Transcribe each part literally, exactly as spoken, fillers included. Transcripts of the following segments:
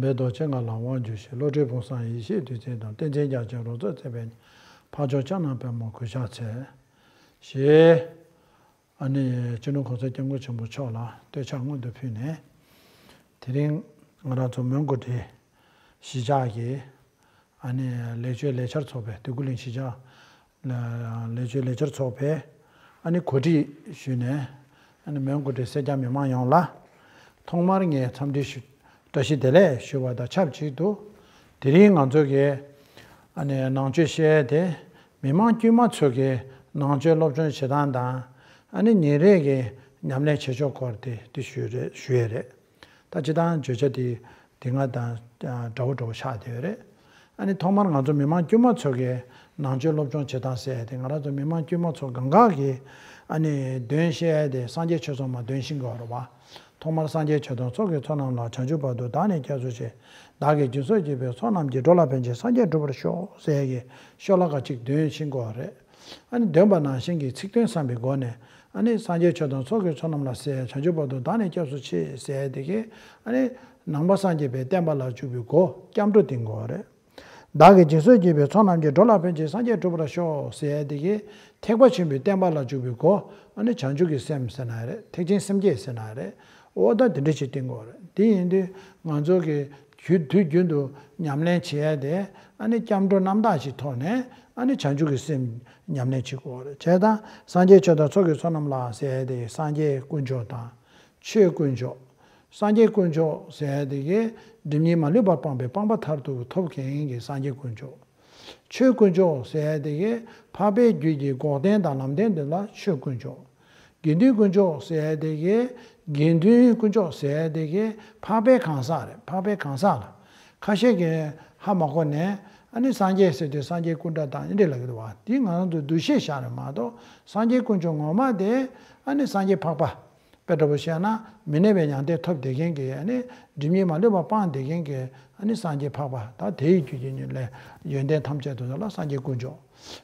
བའི་རྡོ་རྗེ་ལྔ་ལ་དབང་བསྒྱུར་ཞིང་། བློ་གྲོས་ཕུན་སུམ་ཡེ་ཤེས་བདུད་རྩིས་དང་། ཏིང་འཛིན་རྒྱ་ཆེན་རོལ་རྩེད་རྩེ་བའི་གཉེན། འཕགས་མཆོག་ཕྱག་ན་པདྨོ་གུས་ཕྱག་འཚལ། ཞེས། ཨ་ནི་སྤྱི་ནོར་༸གོང་ས་༸སྐྱབས་མགོན་ཆེན་པོ་མཆོག་ལ་བསྟོད་ཕྱག་སྔོན་དུ་ཕུལ་ནས། དེ་རིང་ང་རང་ཚོ་མོན་གྷོ་གྲུ་གཞིས་ཆགས་ཀྱི་ཨ་ནི་ལེགས་བཅོས་ལས་འཆར་ཚོགས་པའི། འདོད་རྒུ་གླིང་གཞིས་ཆགས་ལ་ལེགས་བཅོས་ལས་འཆར་ཚོགས་པའི་ཨ་ནི་གོ་སྒྲིག་ཞུས་ནས། ཨ་ནི་མོན་གྷོ་གྲུ་སེར་སྐྱ་མི་མང་ཡོངས་ལ་ཐོག་མར་ངས་འཚམས་འདྲི་ཞུ། བཀྲ་ཤིས་བདེ་ལེགས་ཞུ་བ་དང་ཆབས་ཅིག་ཏུ། དེ་རིང་ང་ཚོ་གིས་ཨ་ནི་ནང་ཆོས་བཤད་ཡས་དེ། མི་མང་དཀྱུས་མ་ཚོ་གིས་ནང་ཆོས་སློབ་སྦྱོང་བྱེད་སྟངས་དང་། ཨ་ནི་ཉིན་རེ་གི་ཉམས་ལེན་བྱེད་ཕྱོགས་སྐོར་དེ་དེ་ཞུ་རེད། ཞུ་ཡས་རེད། ད་སྤྱིར་བཏང་བརྗོད་བྱ་དེ་དེ་སྔ་དང་འདྲ་བོ་འདྲ་བོ་ཆགས་བསྡད་ཡོད་རེད། ཨ་ནི་ཐོག་མར་ང་ཚོ་མི་མང་དཀྱུས་མ་ཚོ་གིས་ནང་ཆོས་སློབ་སྦྱོང་བྱེད་སྟངས་ཟེར་ཡས་དེ། ང་རང་ཚོ་མི་མང་དཀྱུས་མ་ཚོ་གང་ག་གིས་ཨ་ནི་འདོན་ཤེས་ཡས་དེ། སངས་རྒྱས་ཆོས་ཚོགས་མར་འདོན་ཤེས་དགོས་རེད་བ། ཐོག་མར་སངས་རྒྱས་ཆོས་དང་ཚོགས་ཀྱི་མཆོག་རྣམས་ལ། བྱང་ཆུབ་བར་དུ་བདག་ནི་སྐྱབས་སུ་མཆི། བདག་གིས་སྦྱིན་སོགས་བགྱིས་པའི་ཚོགས་རྣམས་ཀྱིས། འགྲོ་ལ་ཕན་ཕྱིར་སངས་རྒྱས་འགྲུབ་པར་ཤོག་ཟེར་ཡས་ཀྱི་ཤོ་ལོ་ཀ་གཅིག་འདོན་ཤེས་དགོས་རེད། ཨ་ནི་འདོན་པ་ནང་བཞིན་གྱི་ཚིག་དོན་བསམ་པའི་སྒོ་ནས། ཨ་ནི་སངས་རྒྱས་ཆོས་དང་ཚོགས་ཀྱི་མཆོག་རྣམས་ལ་ཟེར། བྱང་ཆུབ་བར་དུ་བདག་ནི་སྐྱབས་སུ་མཆི་ཟེར་ཡས་དེ་གིས། ཨ་ནི་ནང་པ་སངས་རྒྱས་པའི་བསྟན་པ་ལ་འཇུག་པའི་སྒོ། སྐྱབས་འགྲོ་འདིང་དགོས་རེད། བདག་གིས་སྦྱིན་སོགས་བགྱིས་པའི་ཚོགས་རྣམས་ཀྱིས། འགྲོ་ལ་ཕན་ཕྱིར་སངས་རྒྱས་འགྲུབ་པར་ཤོག་ཟེར་ཡས་དེ་གིས། ཐེག་པ་ཆེན་པོའི་བསྟན་པ་ལ་འཇུག་པའི་སྒོ། ཨ་ནི་བྱང་ཆུབ་ཀྱི་སེམས་ཟེར་ན་རེད། ཐེག་ཆེན་སེམས་བསྐྱེད་ཟེར་ན་རེད། འོ་ད་དེ་འདྲ་ཞིག་བསྟེན་དགོས་རེད། དེ་ཡིན་དུས་ང་ཚོ་གིས་རྒྱུན་དུས་རྒྱུན་དུ་ཉམས་ལེན་བྱེད་ཡས་དེ། ཨ་ནི་སྐྱབས་འགྲོ་རྣམ་དག་ཅིག་ཐོག་ནས། ཨ་ནི་བྱང་ཆུབ་ཀྱི་སེམས་ཉམས་ལེན་བྱེད་དགོས་རེད། བྱས་ཙང་སངས་རྒྱས་ཆོས་དང་ཚོགས་ཀྱི་མཆོག་རྣམས་ལ་ཟེར་ཡས་དེ། སངས་རྒྱས་དཀོན་མཆོག་དང་། ཆོས་དཀོན་མཆོག་སངས་རྒྱས་དཀོན་མཆོག་ཟེར་ཡས་དེ་གིས། སྒྲིབ་གཉིས་མ་ལུས་པ་སྤངས་པའི་སྤངས་པ་མཐར་ཐུག་ཐོབ་མཁན་གྱི་སངས་རྒྱས་དཀོན་མཆོག་ཆོས་དཀོན་མཆོག་ཟེར་ཡས་དེ་གིས། འཕགས་པའི་རྒྱུད་ཀྱི་འགོག་བདེན་དང་ལམ་བདེན་དེ་ལ་ཆོས་དཀོན་མཆོག་དགེ་འདུན་དཀོན་མཆོག་ཟེར་ཡས་དེ་གིས། དགེ་འདུན་དཀོན་མཆོག་ཟེར་ཡས་དེ་གིས། འཕགས་པའི་གང་ཟག་རེད། འཕགས་པའི་གང་ཟག་ལ། ཁ་ཤས་ཀྱིས་ཧ་མ་གོ་ནས། ཨ་ནི་སངས་རྒྱས་ཟེར་དུས་སངས་རྒྱས་སྐུ་འདྲ་དང་འདི་འདྲ་ལབ་ཀྱི་འདུག་བ། དེ་ང་རང་ཚོ་འདུ་ཤེས་བཞག་རེད་མ་གཏོགས། སངས་རྒྱས་དཀོན་མཆོག་ངོ་མ་དེ། ཨ་ནི་སངས་རྒྱས་འཕགས་པ། དཔེ་འདྲ་པོ་བཤད་ན། མི་གནས་པའི་མྱང་འདས་ཐོབ་བསྡད་མཁན་གྱི། ཨ་ནི་སྒྲིབ་གཉིས་མ་ལུས་པ་སྤངས་བསྡད་མཁན་གྱི། ཨ་ནི་སངས་རྒྱས་འཕགས་པ། ད་དེ་ཡི་རྒྱུད་ཀྱི་ཉེར་ལེན་ཡོན་ཏན་ཐམས་ཅད་དུ་ལ་སངས་རྒྱས་དཀོན་མཆོག་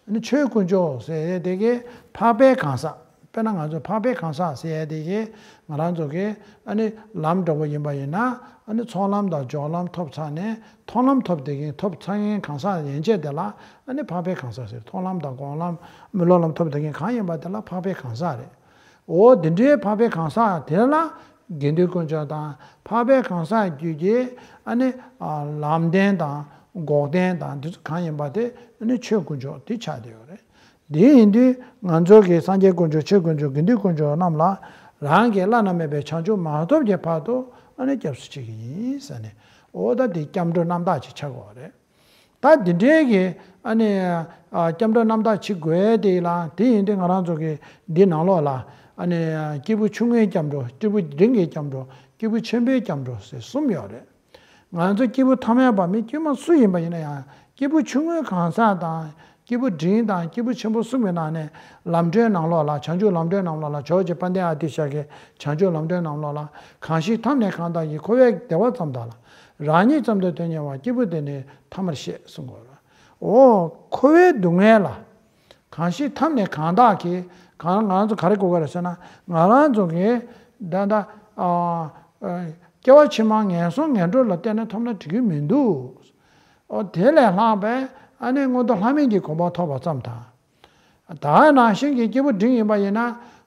ཨ་ནི་ཆོས་དཀོན་མཆོག་ཟེར་ཡས་དེ་གིས། འཕགས་པའི་གང་ཟག་དཔེར་ན་ང་ཚོ་འཕགས་པའི་གང་ཟག་ཟེར་ཡས་དེ་གིས། ང་རང་ཚོ་གིས་ཨ་ནི་ལམ་འདྲ་པོ་ཡིན་པ་ཡིན་ན། ཨ་ནི་ཚོགས་ལམ་དང་སྦྱོར་ལམ་ཐོབ་ཚར་ནས། མཐོང་ལམ་ཐོབ་བསྡད་མཁན། ཐོབ་ཚར་མཁན་གང་ཟག་ཡན་ཆད་དེ་ལ། ཨ་ནི་འཕགས་པའི་གང་ཟག་ཟེར། མཐོང་ལམ་དང་སྒོམ་ལམ། མི་སློབ་ལམ་ཐོབ་བསྡད་མཁན་གང་ཡིན་པ་དེ་ལ་འཕགས་པའི་གང་ཟག་རེད། འོ་དེ་འདྲའི་འཕགས་པའི་གང་ཟག་དེ་ལ་དགེ་འདུན་དཀོན་མཆོག་དང་། འཕགས་པའི་གང་ཟག་རྒྱུད་ཀྱི། ཨ་ནི་ལམ་བདེན་དང་འགོག་བདེན་དང་འདི་ཚོ་གང་ཡིན་པ་དེ། ཨ་ནི་ཆོས་དཀོན་མཆོག་དེ་ཆགས་བསྡད་ཡོད་རེད། དེ་ཡིན་དུས་ང་ཚོ་གིས་སངས་རྒྱས་དཀོན་མཆོག་ཆོས་དཀོན་མཆོག་དགེ་འདུན་དཀོན་མཆོག་རྣམས་ལ། རང་གིས་བླ་ན་མེད་པའི་བྱང་ཆུབ་མ་ཐོབ་ཀྱི་བར་དུ། ཨ་ནི་སྐྱབས་སུ་མཆི་གི་ཡིན་ཟེར་ནས། འོ་ད་དེ་སྐྱབས་འགྲོ་རྣམ་དག་ཅིག་ཆགས་དགོས་རེད། ད་འདི་འདྲའི་གི། ཨ་ནི། ཨ། སྐྱབས་འགྲོ་རྣམ་དག་བྱེད་དགོས་དེ་ལ། དེ་ཡིན་དུས་ང་རང་ཚོ་གི་འདི་ནང་ལོགས་ལ། ཨ་ནི། སྐྱེས་བུ་ཆུང་ངུའི་སྐྱབས་འགྲོ། སྐྱེས་བུ་འབྲིང་གི་སྐྱབས་འགྲོ། སྐྱེས་བུ་ཆེན་པོའི་སྐྱབས་འགྲོ་ཟེར་གསུམ་ཡོད་རེད། ང་ཚོ་སྐྱེས་བུ་ཐ་མལ་པ་མི་དཀྱུས་མ་སུ་ཡིན་པ་ཡིན་ན་ཡང་། སྐྱེས་བུ་ཆུང་ངུའི་གང་ཟག་དང་། སྐྱེས་བུ་འབྲིང་དང་སྐྱེས་བུ་ཆེན་པོ་གསུམ་གྱི་ནང་ནས། ལམ་སྒྲོན་ནང་ལོགས་ལ། བྱང་ཆུབ་ལམ་སྒྲོན་ནང་ལོགས་ལ། ཇོ་བོ་རྗེ་དཔལ་ལྡན་ཨ་ཏི་ཤ་གི་བྱང་ཆུབ་ལམ་སྒྲོན་ནང་ལོགས་ལ། གང་ཞིག་ཐོབ་ནས་གང་དག་གིས། འཁོར་བའི་བདེ་བ་ཙམ་དག་ལ། རང་ཉིད་ཙམ་དུ་དོན་གཉེར་བ། སྐྱེས་བུ་དེ་ནི་ཐ་མར་ཤེས་གསུང་གི་ཡོད་རེད། འོ། འཁོར་བའི་སྡུག་བསྔལ་ལ་གང་ཞིག་ཐོབ་ནས་གང་དག་གིས། གང་ང་རང་ཚོ་ག་རེ་གོ་དགོས་རེད་ཟེར་ན། ང་རང་ཚོ་གིས་ད་ལྟ། ཨ། ཨ། སྐྱེ་བ་ཕྱི་མ་ངན་སོང་ངན་འགྲོ་ལ་བརྟེན་ནས་ཐོབ་ན་འགྲིག་གི་མི་འདུག་འོ། དེ་ལས་ལྷག་པའི། ཨ་ནི་མངོན་མཐོ་ལྷ་མིན་གྱི་གོ་འཕང་ཐོབ་པ་ཙམ་དང་། ད་ནང་བཞིན་གྱི་སྐྱེས་བུ་འབྲིང་ཡིན་པ་ཡིན་ན།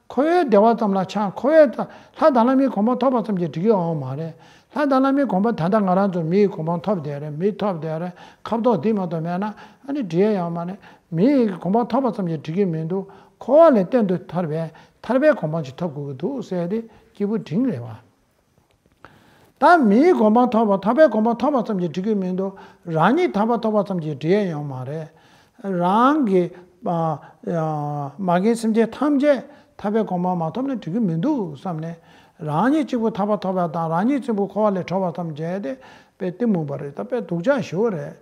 འཁོར་བའི་བདེ་བ་ཙམ་ལ་ཆགས། འཁོར་བའི་ལྷ་དང་ལྷ་མིན་གོ་འཕང་ཐོབ་པ་ཙམ་གྱིས་འགྲིག་གི་ཡོད་མ་རེད། ལྷ་དང་ལྷ་མིན་གོ་འཕང་། ད་ལྟ་ང་རང་ཚོ་མིའི་གོ་འཕང་ཐོབ་བསྡད་རེད། མི་ཐོབ་བསྡད་རེད། ཁ་དོག་འདི་མ་གཏོགས་མེད་ན། ཨ་ནི་འགྲིག་ཡ་ཡོད་མ་རེད། མིའི་གོ་འཕང་ཐོབ་པ་ཙམ་གྱིས་འགྲིག་གི་མི་འདུག་འཁོར་བ་ལས་གཏན་དུ་ཐར་བའི་ཐར་པའི་གོ་འཕང་ཅིག་ཐོབ་དགོས་ཀྱི་འདུག་ཟེར་ཏེ། སྐྱེས་བུ་འབྲིང་རེད་བ། ད་མིའི་གོ་འཕང་ཐོབ་པ། ཐར་པའི་གོ་འཕང་ཐོབ་པ་ཙམ་གྱིས་འགྲིག་གི་མི་འདུག་རང་ཉིད་ཐར་པ་ཐོབ་པ་ཙམ་གྱིས་འགྲིག་ཡ་ཡོད་མ་རེད། རང་གི། ཨ། ཨ། མ་རྒན་སེམས་ཅན་ཐམས་ཅད་ཐར་པའི་གོ་འཕང་མ་ཐོབ་ན་འགྲིག་གི་མི་འདུག་བསམ་ནས། རང་ཉིད་གཅིག་པུ་ཐར་པ་ཐོབ་པ་དང་། རང་ཉིད་གཅིག་པུ་འཁོར་བ་ལས་གྲོལ་བ་ཙམ་བྱས་ཏེ། དཔེ་གཏི་མུག་པ་རེད། ད་དཔེ་སྡུག་ཅག་ཞེ་པོ་རེད།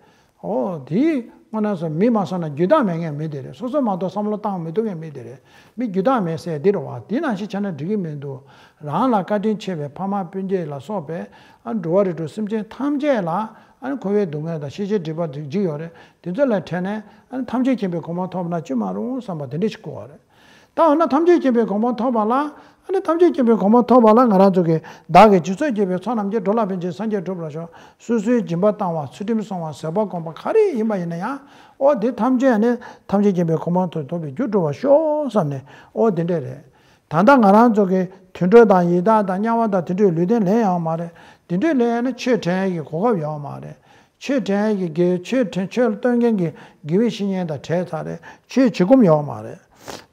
འོ། དེའི་དངོས་གནས་སུ་མི་མ་བསམ་ན་རྒྱུ་དག་མེད་མཁན་མི་དེ་རེད། སོ་སོ་མ་གཏོགས་བསམ་བློ་བཏང་མི་ཐུབ་མཁན་མི་དེ་རེད། མི་རྒྱུ་དག་མེད་ཟེར་འདི་རེད་བ། དེ་ནང་བཞིན་བྱས་ན་འགྲིག་གི་མི་འདུག་རང་ལ་བཀའ་དྲིན་ཆེ་བའི་ཕ་མ་སྤུན་མཆེད་ལ་སོགས་པའི། ཨ། འགྲོ་བ་རིགས་དྲུག་སེམས་ཅན་ཐམས་ཅད་ལ། ཨ་ནི་འཁོར་བའི་སྡུག་བསྔལ་དང་ཤེས་བྱའི་སྒྲིབ་པ་སྒྲིབ་ཀྱི་ཡོད་རེད། དེ་ཚོ་ལས་བྲལ་ནས། ཨ་ནི་ཐམས་ཅད་མཁྱེན་པའི་གོ་འཕང་ཐོབ་ན་ཅི་མ་རུང་བསམ་པ་དེ་འདྲ་ཞིག་དགོས་པ་རེད། ད་འོ་ན་ཐམས་ཅད་མཁྱེན་པའི་གོ་འཕང་ཐོབ་པ་ལ། ཨ། ནི་ཐམས་ཅད་མཁྱེན་པའི་གོ་འཕང་ཐོབ་པ་ལ་ང་རང་ཚོ་གིས་བདག་གིས་སྦྱིན་སོགས་བགྱིས་པའི་ཚོགས་རྣམས་ཀྱིས། འགྲོ་ལ་ཕན་ཕྱིར་སངས་རྒྱས་འགྲུབ་པར་ཤོག་སོ་སོའི་སྦྱིན་པ་བཏང་བ། ཚུལ་ཁྲིམས་བསྲུང་བ། བཟོད་པ་སྒོམ་པ་ག་རེ་ཡིན་པ་ཡིན་ན་ཡང་། ཨོ་དེ་ཐམས་ཅད་ནི་ཐམས་ཅད་མཁྱེན་པའི་གོ་འཕང་ཐོབ་པའི་རྒྱུར་འགྲོ་བར་ཤོག་བསམ་ནས། ཨོ་དེ་འདྲས་རེད། ད་ལྟ་ང་རང་ཚོ་གི་དུད་འགྲོ་དང་ཡི་དྭགས་དང་དམྱལ་བ་དང་དེ་འདྲས་ལུས་རྟེན་ལེན་ཡོད་མ་རེད། དེ་འདྲས་ལེན་ན་ཆོས་དྲན་ཡས་ཀྱི་གོ་སྐབས་ཡོད་མ་རེད། ཆོས་དྲན་ཡས་ཀྱི་དགེ། ཆོས་དྲན། ཆོས་ལ་སྟོན་མཁན་གྱི་དགེ་བའི་བཤེས་གཉེན་དང་བྲལ་ཚར་རེད། ཆོས་བྱེད་སྒོམ་ཡོད་མ་རེད།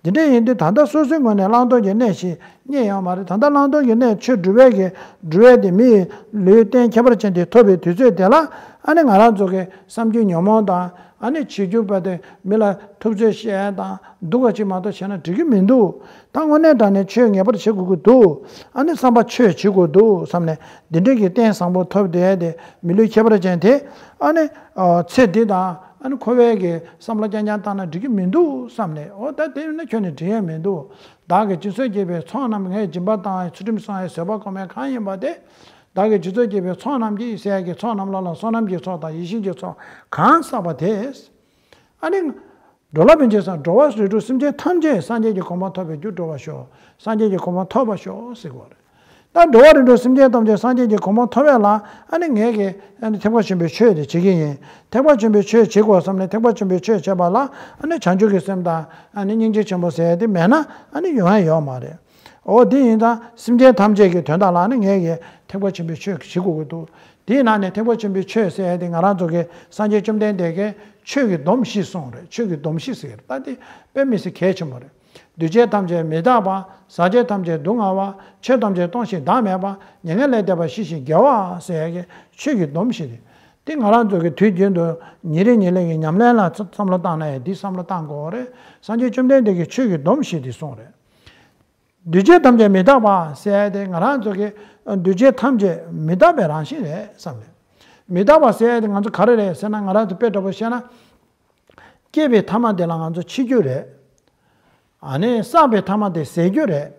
དེ་འདྲས་ཡིན་དུས་ད་ལྟ་སོ་སོའི་ངོས་ནས་བླང་དོར་གྱི་གནས་ཤིག་རྙེད་ཡོད་མ་རེད། ད་ལྟ་བླང་དོར་གྱི་གནས། ཆོས་སྒྲུབ་པའི་གི་སྒྲུབ་པའི་དེ་མི་ཡི་ལུས་རྟེན་ཁྱད་པར་ཅན་དེ་ཐོབ་པའི་དུས་ཚོད་དེ་ལ། ཨ་ནི་ང་རང་ཚོ་གི་བསམ་རྒྱུ་ཉོན་མོངས་དང་། ཨ་ནི་བྱེད་རྒྱུ་པ་དེ་མི་ལ་ཐུབ་ཚོད་བཤད་དང་སྡུག་པ་ཅིག་མ་གཏོགས་བྱས་ན་འགྲིག་གི་མི་འདུག་ད་དངོས་གནས་དྲང་གནས་ཆོས་ངེས་པར་བྱེད་དགོས་ཀྱི་འདུག་ཨ་ནི་བསམ་པ་ཆོས་བྱེད་དགོས་འདུག་བསམ་ནས། འདི་འདྲའི་གི་རྟེན་བཟང་པོ་ཐོབ་བསྡད་དེ། མི་ལུས་ཁྱད་པར་ཅན་དེ། ཨ་ནི་ཨ་ཚེ་འདི་དང་། ཨ་ནི་འཁོར་བའི་གི་བསམ་བློ་རྐྱང་རྐྱང་བཏང་ན་འགྲིག་གི་མི་འདུག་བསམ་ནས། འོ་ད་དེ་ཡིན་ན་ཁྱོན་ནས་འགྲིག་ཡ་མི་འདུག་བདག་གིས་སྦྱིན་སོགས་བགྱིས་པའི་ཚོགས་རྣམས། ངས་སྦྱིན་པ་བཏང་བའི། ཚུལ་ཁྲིམས་བསྲུང་བའི། བཟོད་པ་སྒོམ་པའི་གང་ཡིན་པ་དེ། བདག་གིས་སྦྱིན་སོགས་བགྱིས་པའི་ཚོགས་རྣམས་ཀྱིས་ཟེར་ཡ་གི་ཚོགས་རྣམས་ལ་ལ་བསོད་ནམས་ཀྱི་ཚོགས་དང་ཡིད་བཞིན་གྱི་ཚོགས་གང་བསགས་པ་དེས། ཨ་ནི། འགྲོ་ལ་ཕན་ཕྱིར་སངས། འགྲོ་བ་རིགས་དྲུག་སེམས་ཅན་ཐམས་ཅད་སངས་རྒྱས་ཀྱི་གོ་འཕང་ཐོབ་པའི་རྒྱུར་འགྲོ་བར་ཤོག་སངས་རྒྱས་ཀྱི་གོ་འཕང་ཐོབ་པར་ཤོག་ཟེར་གྱི་ཡོད་རེད། ད་འགྲོ་བ་རིགས་དྲུག་སེམས་ཅན་ཐམས་ཅད་སངས་རྒྱས་ཀྱི་གོ་འཕང་ཐོབ་ཡ་ལ། ཨ་ནི་ངས་ཀྱི་ཨ་ནི་ཐེག་པ་ཆེན་པོའི་ཆོས་དེ་བྱེད་ཀྱི་ཡིན། ཐེག་པ་ཆེན་པོའི་ཆོས་བྱེད་དགོས་བསམ་ནས་ཐེག་པ་ཆེན་པོའི་ཆོས་བྱེད་པ་ལ། ཨ་ནི་བྱང་ཆུབ་ཀྱི་སེམས་དང་། ཨ་ནི་སྙིང་རྗེ་ཆེན་པོ་ཟེར་ཡ་དེ་མེད་ན། ཨ་ནི་ཡོང་ཡ་ཡོད་མ་རེད། འོ་དེ་ཡིན་ཙང་སེམས་ཅན་ཐམས་ཅད་ཀྱི་དོན་དག་ལ་ནི་ངས་ཀྱི་ཐེག་པ་ཆེན་པོའི་ཆོས་བྱེད་དགོས་ཀྱི་འདུག་དེའི་ནང་ནས་ཐེག་པ་ཆེན་པོའི་ཆོས་ཟེར་ཡ་དེ་ང་རང་ཚོ་གི་སངས་རྒྱས་བཅོམ་ལྡན་འདས་ཀྱིས་ཆོས་ཀྱི་སྡོམ་བཞི་གསུངས་རེད། ཆོས་ཀྱི་སྡོམ་བཞི་ཟེར་ད་དེ་དཔེ་མི་སྲིད་གལ་ཆེན་པོ་རེད། འདུས་བྱས་ཐམས་ཅད་མི་རྟག་པ། ཟག་བཅས་ཐམས་ཅད་སྡུག་བསྔལ་བ། ཆོས་ཐམས་ཅད་སྟོང་ཞིང་བདག་མེད་པ། མྱ་ངན་ལས་འདས་པ་ཞི་ཞིང་རྒྱལ་བ་ཟེར་ཡ་གི་ཆོས་ཀྱི་སྡོམ་བཞི་རེད། དེ་ང་རང་ཚོ་གི་དུས་རྒྱུན་དུ་ཉིན་རེ་ཉིན་རེ་གི་ཉམས་ལེན་ལ་བསམ་བློ་བཏང་ན་ཡང་འདི་བསམ་བློ་བཏང་དགོས་རེད། སངས་རྒྱས་བཅོམ་ལྡན་འདས་ཀྱིས་ཆོས་ཀྱི་སྡོམ་བཞི་འདི་གསུངས་རེད། འདུས་བྱས་ཐམས་ཅད་མི་རྟག་པ་ཟེར་ཡ་དེ་ང་རང་ཚོ་གི་འདུས་བྱས་ཐམས་ཅད་མི་རྟག་པའི་རང་བཞིན་རེད་བསམ་རེད། མི་རྟག་པ་ཟེར་ཡ་དེ་ང་ཚོ་ག་རེ་རེད་ཟེར་ན། ང་རང་ཚོ་དཔེ་འདྲ་པོ་བཤད་ན། སྐྱེས་པའི་ཐ་མ་དེ་ལ་ང་ཚོ་འཆི་རྒྱུ་རེད། ཨ་ནི་བསགས་པའི་ཐ་མ་དེ་ཟད་རྒྱུ་རེད།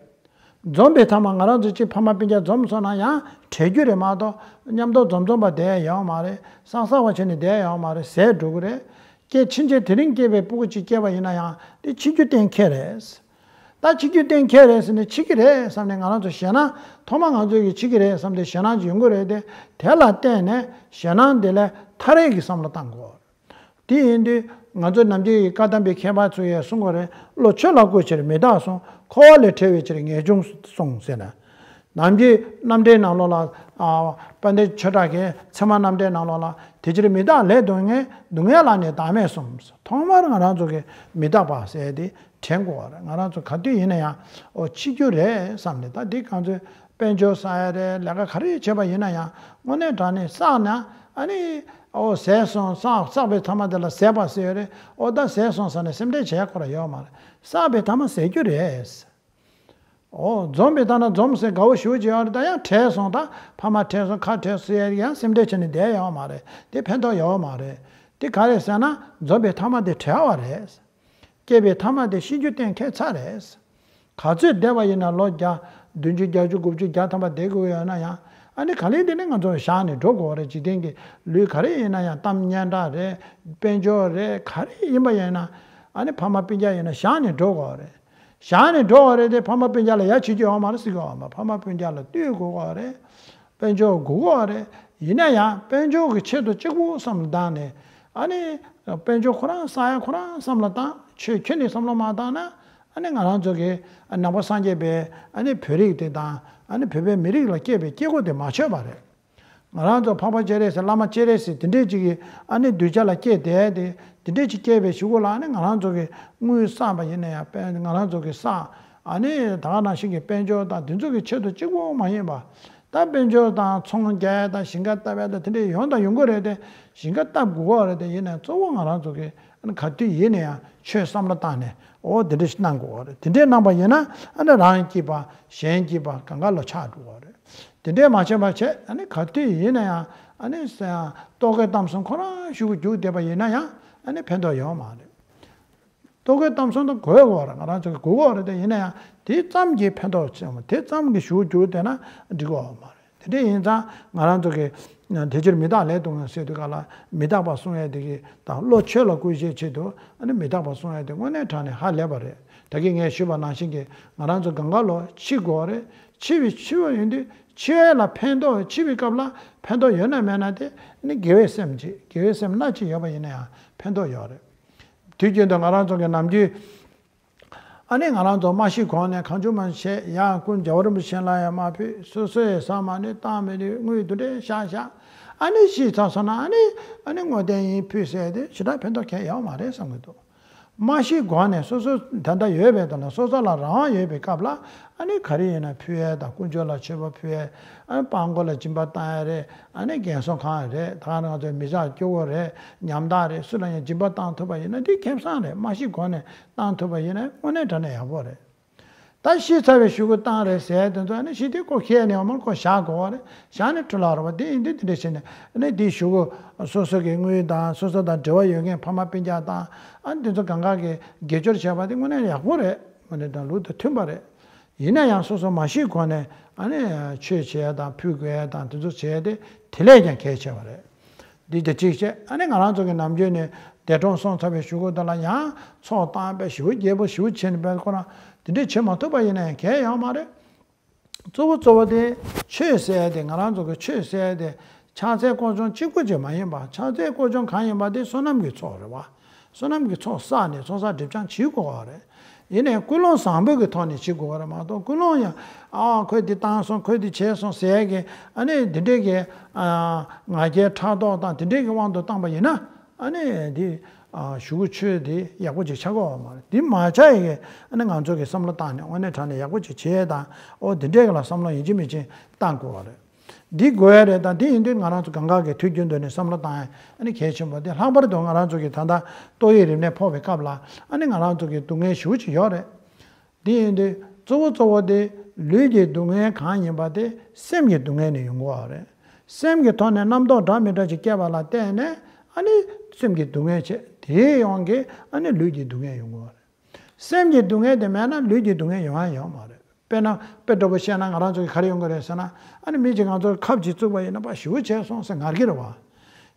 འཛོམས་པའི་ཐ་མ་ང་རང་ཚོ་གཅིག་ཕ་མ་སྤུན་ཀྱག་འཛོམས་སོང་ན་ཡང་བྲལ་རྒྱུ་རེད་མ་གཏོགས། མཉམ་དུ་འཛོམས་འཛོམས་པ་བསྡད་ཡོད་མ་རེད། བསགས་བསགས་པ་བྱས་ནས་བསྡད་ཡོད་མ་རེད། ཟད་འགྲོ་གི་རེད། སྐྱེ་ཕྱིན་ཆད་དེ་རིང་སྐྱེས་པའི་སྤུ་གུ་གཅིག་སྐྱེས་པ་ཡིན་ན་ཡང་དེ་འཆི་རྒྱུ་གཏན་འཁེལ་རེད། ད་འཆི་རྒྱུ་གཏན་འཁེལ་རེད་ཟེར་ནས་འཆི་གི་རེད་བསམ་ནས་ང་རང་ཚོ་ཞེད་སྣང་། ཐོག་མ་ང་ཚོ་གིས་འཆི་གི་རེད་བསམ་སྟེ་ཞེད་སྣང་ཅིག་ཡོང་གི་རེད་དེ། དེ་ལ་བརྟེན་ནས་ཞེད་སྣང་དེ་ལས་ཐར་ཡས་ཀྱི་བསམ་བློ་བཏང་དགོས། དེ་ཡིན་དུས་ང་ཚོ་ནམ་རྒྱུན་གྱི་བཀའ་གདམས་པའི་མཁས་པ་ཚོ་ཡང་གསུང་གི་རེད། བློ་ཆོས་ལ་བཀོལ་ཕྱིར་མི་རྟག་གསུངས། འཁོར་བ་ལས་བྲལ་བའི་ཕྱིར་ངེས་འབྱུང་གསུངས་ཟེར་ནས། ནམ་རྒྱུན་རྣམ་འགྲེལ་ནང་ལོགས་ལ། ཨ། དཔལ་ལྡན་ཆོས་གྲགས་ཀྱིས་ཚད་མ་རྣམ་འགྲེལ་ནང་ལོགས་ལ། དེ་ཕྱིར་མི་རྟག་ལས་སྡུག་བསྔལ། སྡུག་བསྔལ་ལ་ནི་བདག་མེད་གསུངས། ཐོག་མར་ང་རང་ཚོ་གིས་མི་རྟག་པ་ཟེར་དེ་དྲན་དགོས་པ་རེད། ང་རང་ཚོ་ག་དུས་ཡིན་ན་ཡང་། ཨོ། འཆི་རྒྱུ་རེད་བསམ་ནས། ད་འདི་གང་ཚོད་དཔལ་འབྱོར་བསགས་ཡ་རེད། ལས་ཀ་ག་རེ་བྱས་པ་ཡིན་ན་ཡང་། དངོས་གནས་དྲང་གནས་བསགས་ན། ཨ་ནི། ཨོ། ཟད་སོང་། བསགས་བསགས་པའི་ཐ་མ་དེ་ལ་ཟད་པ་ཟེར་ཡ་རེད། ཨོ། ད་ཟད་སོང་ཟེར་ནས་སེམས་ཁྲལ་བྱེད་ཡ་ཁོ་རང་ཡོད་མ་རེད། བསགས་པའི་ཐ་མ་ཟད་རྒྱུ་རེད། ཨོ། འཛོམས་པའི་ཐ་ན་འཛོམས་ཟེར་དགའ་བོ་ཞེ་པོ་ཅིག་ཡོད་རེད། ད་ཡང་བྲལ་སོང་། ད་ཕ་མ་བྲལ་སོང་། ཁ་བྲལ་སོང་ཟེར་ཡ་ཡང་སེམས་ཁྲལ་བྱས་ནས་བསྡད་ཡོད་མ་རེད། དེ་ཕན་ཐོགས་ཡོད་མ་རེད། དེ་ག་རེ་ཟེར་ན། འཛོམས་པའི་ཐ་མ་དེ་བྲལ་བ་རེད། སྐྱེས་པའི་ཐ་མ་དེ་ཤི་རྒྱུ་གཏན་འཁེལ་ཚར་རེད། ག་ཚོད་བསྡད་པ་ཡིན་ན་ལོ་བརྒྱ། བདུན་ཅུ། བརྒྱད་ཅུ། དགུ་བཅུ། བརྒྱ་ཐམ་པ་བསྡད་དགོས་ཡོད་ན་ཡང་། ཨ་ནི་ག་ལེ་དེ་ནི་ང་ཚོ་བཞག་ནས་འགྲོ་དགོས་རེད། འཇིག་རྟེན་གྱི་ལུས་ག་རེ་ཡིན་ན་ཡང་། གཏམ་སྙན་གྲགས་རེད། དཔལ་འབྱོར་རེད། ག་རེ་ཡིན་པ་ཡིན་ན། ཨ་ནི་ཕ་མ་སྤུན་ཀྱག་ཡིན་ན་བཞག་ནས་འགྲོ་དགོས་རེད། བཞག་ནས་འགྲོ་བ་རེད་དེ། ཕ་མ་སྤུན་ཀྱག་ལ་ཡ་བྱེད་རྒྱུ་ཡོད་མ་རེད་ཟེར་གྱི་ཡོད་མ་རེད། ཕ་མ་སྤུན་ཀྱག་ལ་ལྟོས་དགོས་པ་རེད། དཔལ་འབྱོར་དགོས་ཀྱི་རེད། ཡིན་ན་ཡང་དཔལ་འབྱོར་གྱི་ཆེད་དུ་གཅིག་པུ་བསམ་བློ་བཏང་ནས། ཨ་ནི་དཔལ་འབྱོར་ཁོ་རང་བསགས་ཡ་ཁོ་རང་བསམ་བློ་བཏང་། ཆོས་ཁྱོན་ནས་བསམ་བློ་མ་བཏང་ན། ཨ་ནི་ང་རང་ཚོ་གི་ནང་པ་སངས་རྒྱས་པའི། ཨ་ནི་བོད་རིགས་དེ་དང་། ཨ་ནི་བོད་པའི་མི་རིགས་ལ་སྐྱེས་པའི་སྐྱེ་སྒོ་དེ་མ་ཆོད་པ་རེད། ང་རང་ཚོ་འཕགས་པ་སྤྱན་རས་གཟིགས། བླ་མ་སྤྱན་རས་གཟིགས་དེ་འདྲས་ཅིག་གི། ཨ་ནི་གདུལ་བྱ་ལ་སྐྱེས་བསྡད་དེ། དེ་འདྲས་ཅིག་སྐྱེས་པའི་གཞུག་གུ་ལ། ཨ་ནི་ང་རང་ཚོ་གི་དངུལ་བསགས་པ་ཡིན་ན་ཡང་། དཔལ། ང་རང་ཚོ་གི་བསགས། ཨ་ནི་ད་ག་ནང་བཞིན་གྱི་དཔལ་འབྱོར་དང་དེ་ཚོ་གི་ཆེད་དུ་གཅིག་པོ་མ་ཡིན་པ། ད་དཔལ་འབྱོར་དང་ཚོང་རྒྱག་ཡ་དང་། ཞིང་ཁ་བཏབ་ཡ་དང་དེ་འདྲས་ཡོང་དང་ཡོང་གི་རེད་དེ། ཞིང་ཁ་བཏབ་དགོས་པ་རེད་དེ། ཡིན་ནའང་གཙོ་བོ་ང་རང་ཚོ་གི། ཨ་ནི་ག་དུས་ཡིན་ན་ཡང་ཆོས་བསམ་བློ་བཏང་ནས། འོ། དེ་འདྲས་ཞིག་གནང་དགོས་པ་རེད། དེ་འདྲས་གནང་པ་ཡིན་ན། ཨ་ནི་རང་སྐྱིད་པ། གཞན་སྐྱིད་པ། གང་ག་ལ་ཆགས་འགྲོ་བ་རེད། དེ་འདྲས་མ་བྱས་པ་བྱས། ཨ་ནི་ག་དུས་ཡིན་ན་ཡང་། ཨ་ནི་ས། ལྟོ་གོས་གཏམ་གསུམ་ཁོ་རང་ཞུ་རྒྱུག་བསྡད་པ་ཡིན་ན་ཡང་། ཨ་ནི་ཕན་ཐོགས་ཡོད་མ་རེད། ལྟོ་གོས་གཏམ་གསུམ་དང་དགོས་པ་རེད། ང་རང་ཚོ་གི་དགོས་པ་རེད་དེ། ཡིན་ན་ཡང་དེ་ཙམ་གྱིས་ཕན་ཐོགས་ཆེན་པོ། དེ་ཙམ་གྱིས་ཞུ་རྒྱུག་བསྡད་ན་འགྲིག་གི་ཡོད་མ་རེད། དེ་འདྲས་ཡིན་ཙང་ང་རང་ཚོ་གི་དེ་ཕྱིར་མི་རྟག་ལས་སྡུག་བསྔལ་ཟེར་དུས་ག་ལ། མི་རྟག་པ་གསུང་ཡས་དེ་གི་དང་། བློ་ཆོས་ལ་བསྐུལ་བྱའི་ཆེད་དུ། ཨ་ནི་མི་རྟག་པ་གསུང་ཡས་དེ་དངོས་གནས་དྲང་གནས་ཧ་ལས་པ་རེད། ད་གིན་ངས་ཞུས་པ་ནང་བཞིན་གྱི་ང་རང་ཚོ་གང་ག་ལོ་འཆི་དགོས་རེད། འཆི་བའི་འཆི་བ་ཡིན་དུས་འཆི་བ་ལ་ཕན་ཐོགས། འཆི་བའི་སྐབས་ལ་ཕན་ཐོགས་ཡོད་ན་མེད་ན་དེ་ནི་དགེ་བའི་སེམས་ཀྱི་དགེ་བའི་སེམས་སྣ་གཅིག་ཡོད་པ་ཡིན་ན་ཡང་ཕན་ཐོགས་ཡོད་རེད། དུས་རྒྱུན་དུ་ང་རང་ཚོ་གི་ནམ་རྒྱུན། ཨ་ནི་ང་རང་ཚོ་མ་ཤི་གོང་ནས་གང་བྱུང་མང་བྱས། ཡང་སྐུ་རྒྱལ་བ་རིན་པོ་ཆེ་ལ་ཡང་མ་ཕུལ། སོ་སོའི་ཟ་མ་ནི་བཏང་མི་ནི་དངུལ་དེ་འདྲས་བཞག་བཞག་ཨ་ནི་ཤི་ཚར་སོང་ན་ཨ་ནི་ཨ་ནི་བསྔོ་རྟེན་ཡིན་ཕུལ་ཟེར་དེ་ཞེ་དྲག་ཕན་ཐོགས་གང་ཡང་ཡོད་མ་རེད་བསམ་གྱི་འདུག་མ་ཤི་གོང་ནས་སོ་སོ་ད་ལྟ་ཡོད་པའི་དོན་ལ་སོ་སོ་ལ་རང་དབང་ཡོད་པའི་སྐབས་ལ་ཨ་ནི་ག་རེ་ཡིན་ན་ཕུལ་ཡས་དང་། དཀོན་མཆོག་ལ་མཆོད་པ་ཕུལ་ཡས། ཨ་ནི་སྤྲང་པོ་ལ་སྦྱིན་པ་བཏང་ཡས་རེད། ཨ་ནི་རྒན་གསོ་ཁང་རེད། ད་ང་ཚོའི་མི་ཚང་སྐྱོ་བོ་རེད། ཉམ་ཐག་རེད། སུ་ལ་ཡང་སྦྱིན་པ་བཏང་ཐུབ་པ་ཡིན་ན་དེ་ཁེ་བཟང་རེད། མ་ཤི་གོང་ནས་བཏང་ཐུབ་པ་ཡིན་ན་དངོས་གནས་དྲང་གནས་ཡག་པོ་རེད། ད་ཤི་ཚར་བའི་གཞུག་གུ་བཏང་རེད་ཟེར་དེ་ཚོ་ཨ་ནི་ཤི་དུས་ཁོ་ཤི་ནས་ཡོང་མར་ཁོ་བཞག་དགོས་པ་རེད། བཞག་ནས་འཕྲོ་བརླག་རེད་པ། དེ་ཡིན་དུས་དེ་འདྲ་བྱས་ནས་ཨ་ནི་དེའི་གཞུག་གུ་སོ་སོ་གི་དངུལ་དང་སོ་སོ་དང་འབྲེལ་བ་ཡོད་མཁན་ཕ་མ་སྤུན་ཀྱག་དང་ཨ་ནི་དེ་ཚོ་གང་ག་གི་དགེ་སྦྱོར་བྱས་པ་དེ་དངོས་གནས་ཡག་པོ་རེད། དངོས་གནས་དང་ལུགས་དང་མཐུན་པ་རེད། ཡིན་ན་ཡང་སོ་སོ་མ་ཤི་གོང་ནས་ཨ་ནི་ཆོས་བྱེད་ཡ་དང་ཕུལ་དགོས་ཡ་དང་དེ་ཚོ་བྱེད་ཡ་དེ་དེ་ལས་ཀྱང་གལ་ཆེ་བ་རེད། འདི་དེ་གཅིག་བྱས། ཨ་ནི་ང་རང་ཚོ་གི་ནམ་རྒྱུན་ནས་འདས་གྲོངས་སོང་ཚར་བའི་གཞུག་གུ་དེ་ལ་ཡང་ཚོགས་བཏང་བས་ཞེ་པོ་རྒྱས་པོ་ཞེ་པོ་བྱས་ནས་བས་ཁོ་རང་དེ་འདྲས་བྱེད་མ་ཐུབ་པ་ཡིན་ན་ཡང་གལ་ཡོད་མ་རེད། གཙོ་བོ་གཙོ་བོ་དེ་ཆོས་ཟེར་ཡ་དེ་ང་རང་ཚོ་གི་ཆོས་ཟེར་ཡ་དེ་ཕྱག་འཚལ་སྐོར་སྦྱོང་གཅིག་པུ་ཅིག་མ་ཡིན་པ། ཕྱག་འཚལ་སྐོར་སྦྱོང་གང་ཡིན་པ་དེ་བསོད་ནམས་ཀྱི་ཚོགས་རེད་བ། བསོད་ནམས་ཀྱི་ཚོགས་བསགས་ནས་ཚོགས་བསགས་སྒྲིབ་སྦྱང་བྱེད་དགོས་པ་རེད། ཡིན་ནའི་ཀུན་སློང་བཟང་པོ་གི་ཐོག་ནས་བྱེད་དགོས་པ་རེད་མ་གཏོགས། ཀུན་སློང་ཡང་ཨ་ཁོས་འདི་བཏང་སོང་། ཁོས་འདི་བྱས་སོང་ཟེར་གི་ཨ་ནི་འདི་འདྲས་ཀྱི་ཨ་ང་རྒྱལ་ཕྲག་དོག་དང་དེ་འདྲས་ཀྱི་དབང་དུ་བཏང་པ་ཡིན་ན་ཨ་ནི་འདི་ཨ་གཞུག་གུ་ཆོས་འདི་ཡག་པོ་ཅིག་ཆགས་ཀྱི་ཡོད་མ་རེད། འདི་མ་ཆགས་ཡི་གི་ཨ་ནི་ང་ཚོ་གི་བསམ་བློ་བཏང་ནས་དངོས་གནས་དྲང་གནས་ཡག་པོ་ཅིག་བྱེད་དང་། ཨོ་འདི་འདྲས་ཀྱི་ལ་བསམ་བློ་ཡིན་གཅིག་མིན་གཅིག་བཏང་དགོས་པ་རེད། འདི་དགོས་ཡ་རེད། ད་འདི་ཡིན་དུས་ང་རང་ཚོ་གང་ག་གི་དུས་རྒྱུན་དུ་ནས་བསམ་བློ་བཏང་ཡ་ཨ་ནི་གལ་ཆེན་པོ་དེ། ལྷག་པར་དུ་ང་རང་ཚོ་གི་ད་ལྟ་ཏོག་དབྱིབས་རིམས་ནད་ཕོག་པའི་སྐབས་ལ་ཨ་ནི་ང་རང་ཚོ་གི་སྡུག་བསྔལ་ཞེ་པོ་ཅིག་ཡོད་རེད། འདི་ཡིན་དུས་གཙོ་བོ་གཙོ་བོ་དེ་ལུས་ཀྱི་སྡུག་བསྔལ་གང་ཡིན་པ་དེ་སེམས་ཀྱི་སྡུག་བསྔལ་ནས་ཡོང་གི་ཡོད་རེད། སེམས་ཀྱི་ཐོག་ནས་རྣམ་རྟོག་འདྲ་མི་འདྲ་ཅིག་སྐྱེས་པ་ལ་བརྟེན་ནས་ཨ་ནི་སེམས་ཀྱི་སྡུག་བསྔལ་བྱས། དེའི་དབང་གིས་ཨ་ནི་ལུས་ཀྱི་སྡུག་བསྔལ་ཡོང་གི་ཡོད་རེད། སེམས་ཀྱི་སྡུག་བསྔལ་དེ་མེད་ན་ལུས་ཀྱི་སྡུག་བསྔལ་ཡོང་ཡ་ཡོད་མ་རེད། དཔེར་ན་དཔེ་འདྲ་པོ་བཤད་ན་ང་རང་ཚོ་གི་ག་རེ་ཡོང་གི་རེད་ཟེར་ན། ཨ་ནི་མི་གཅིག་ང་ཚོར་ཁབ་ཅིག་བཙུགས་པ་ཡིན་ན་ཕར་ཞེ་པོ་བྱས་སོང་ཟེར་ངར་གི་རེད་བ།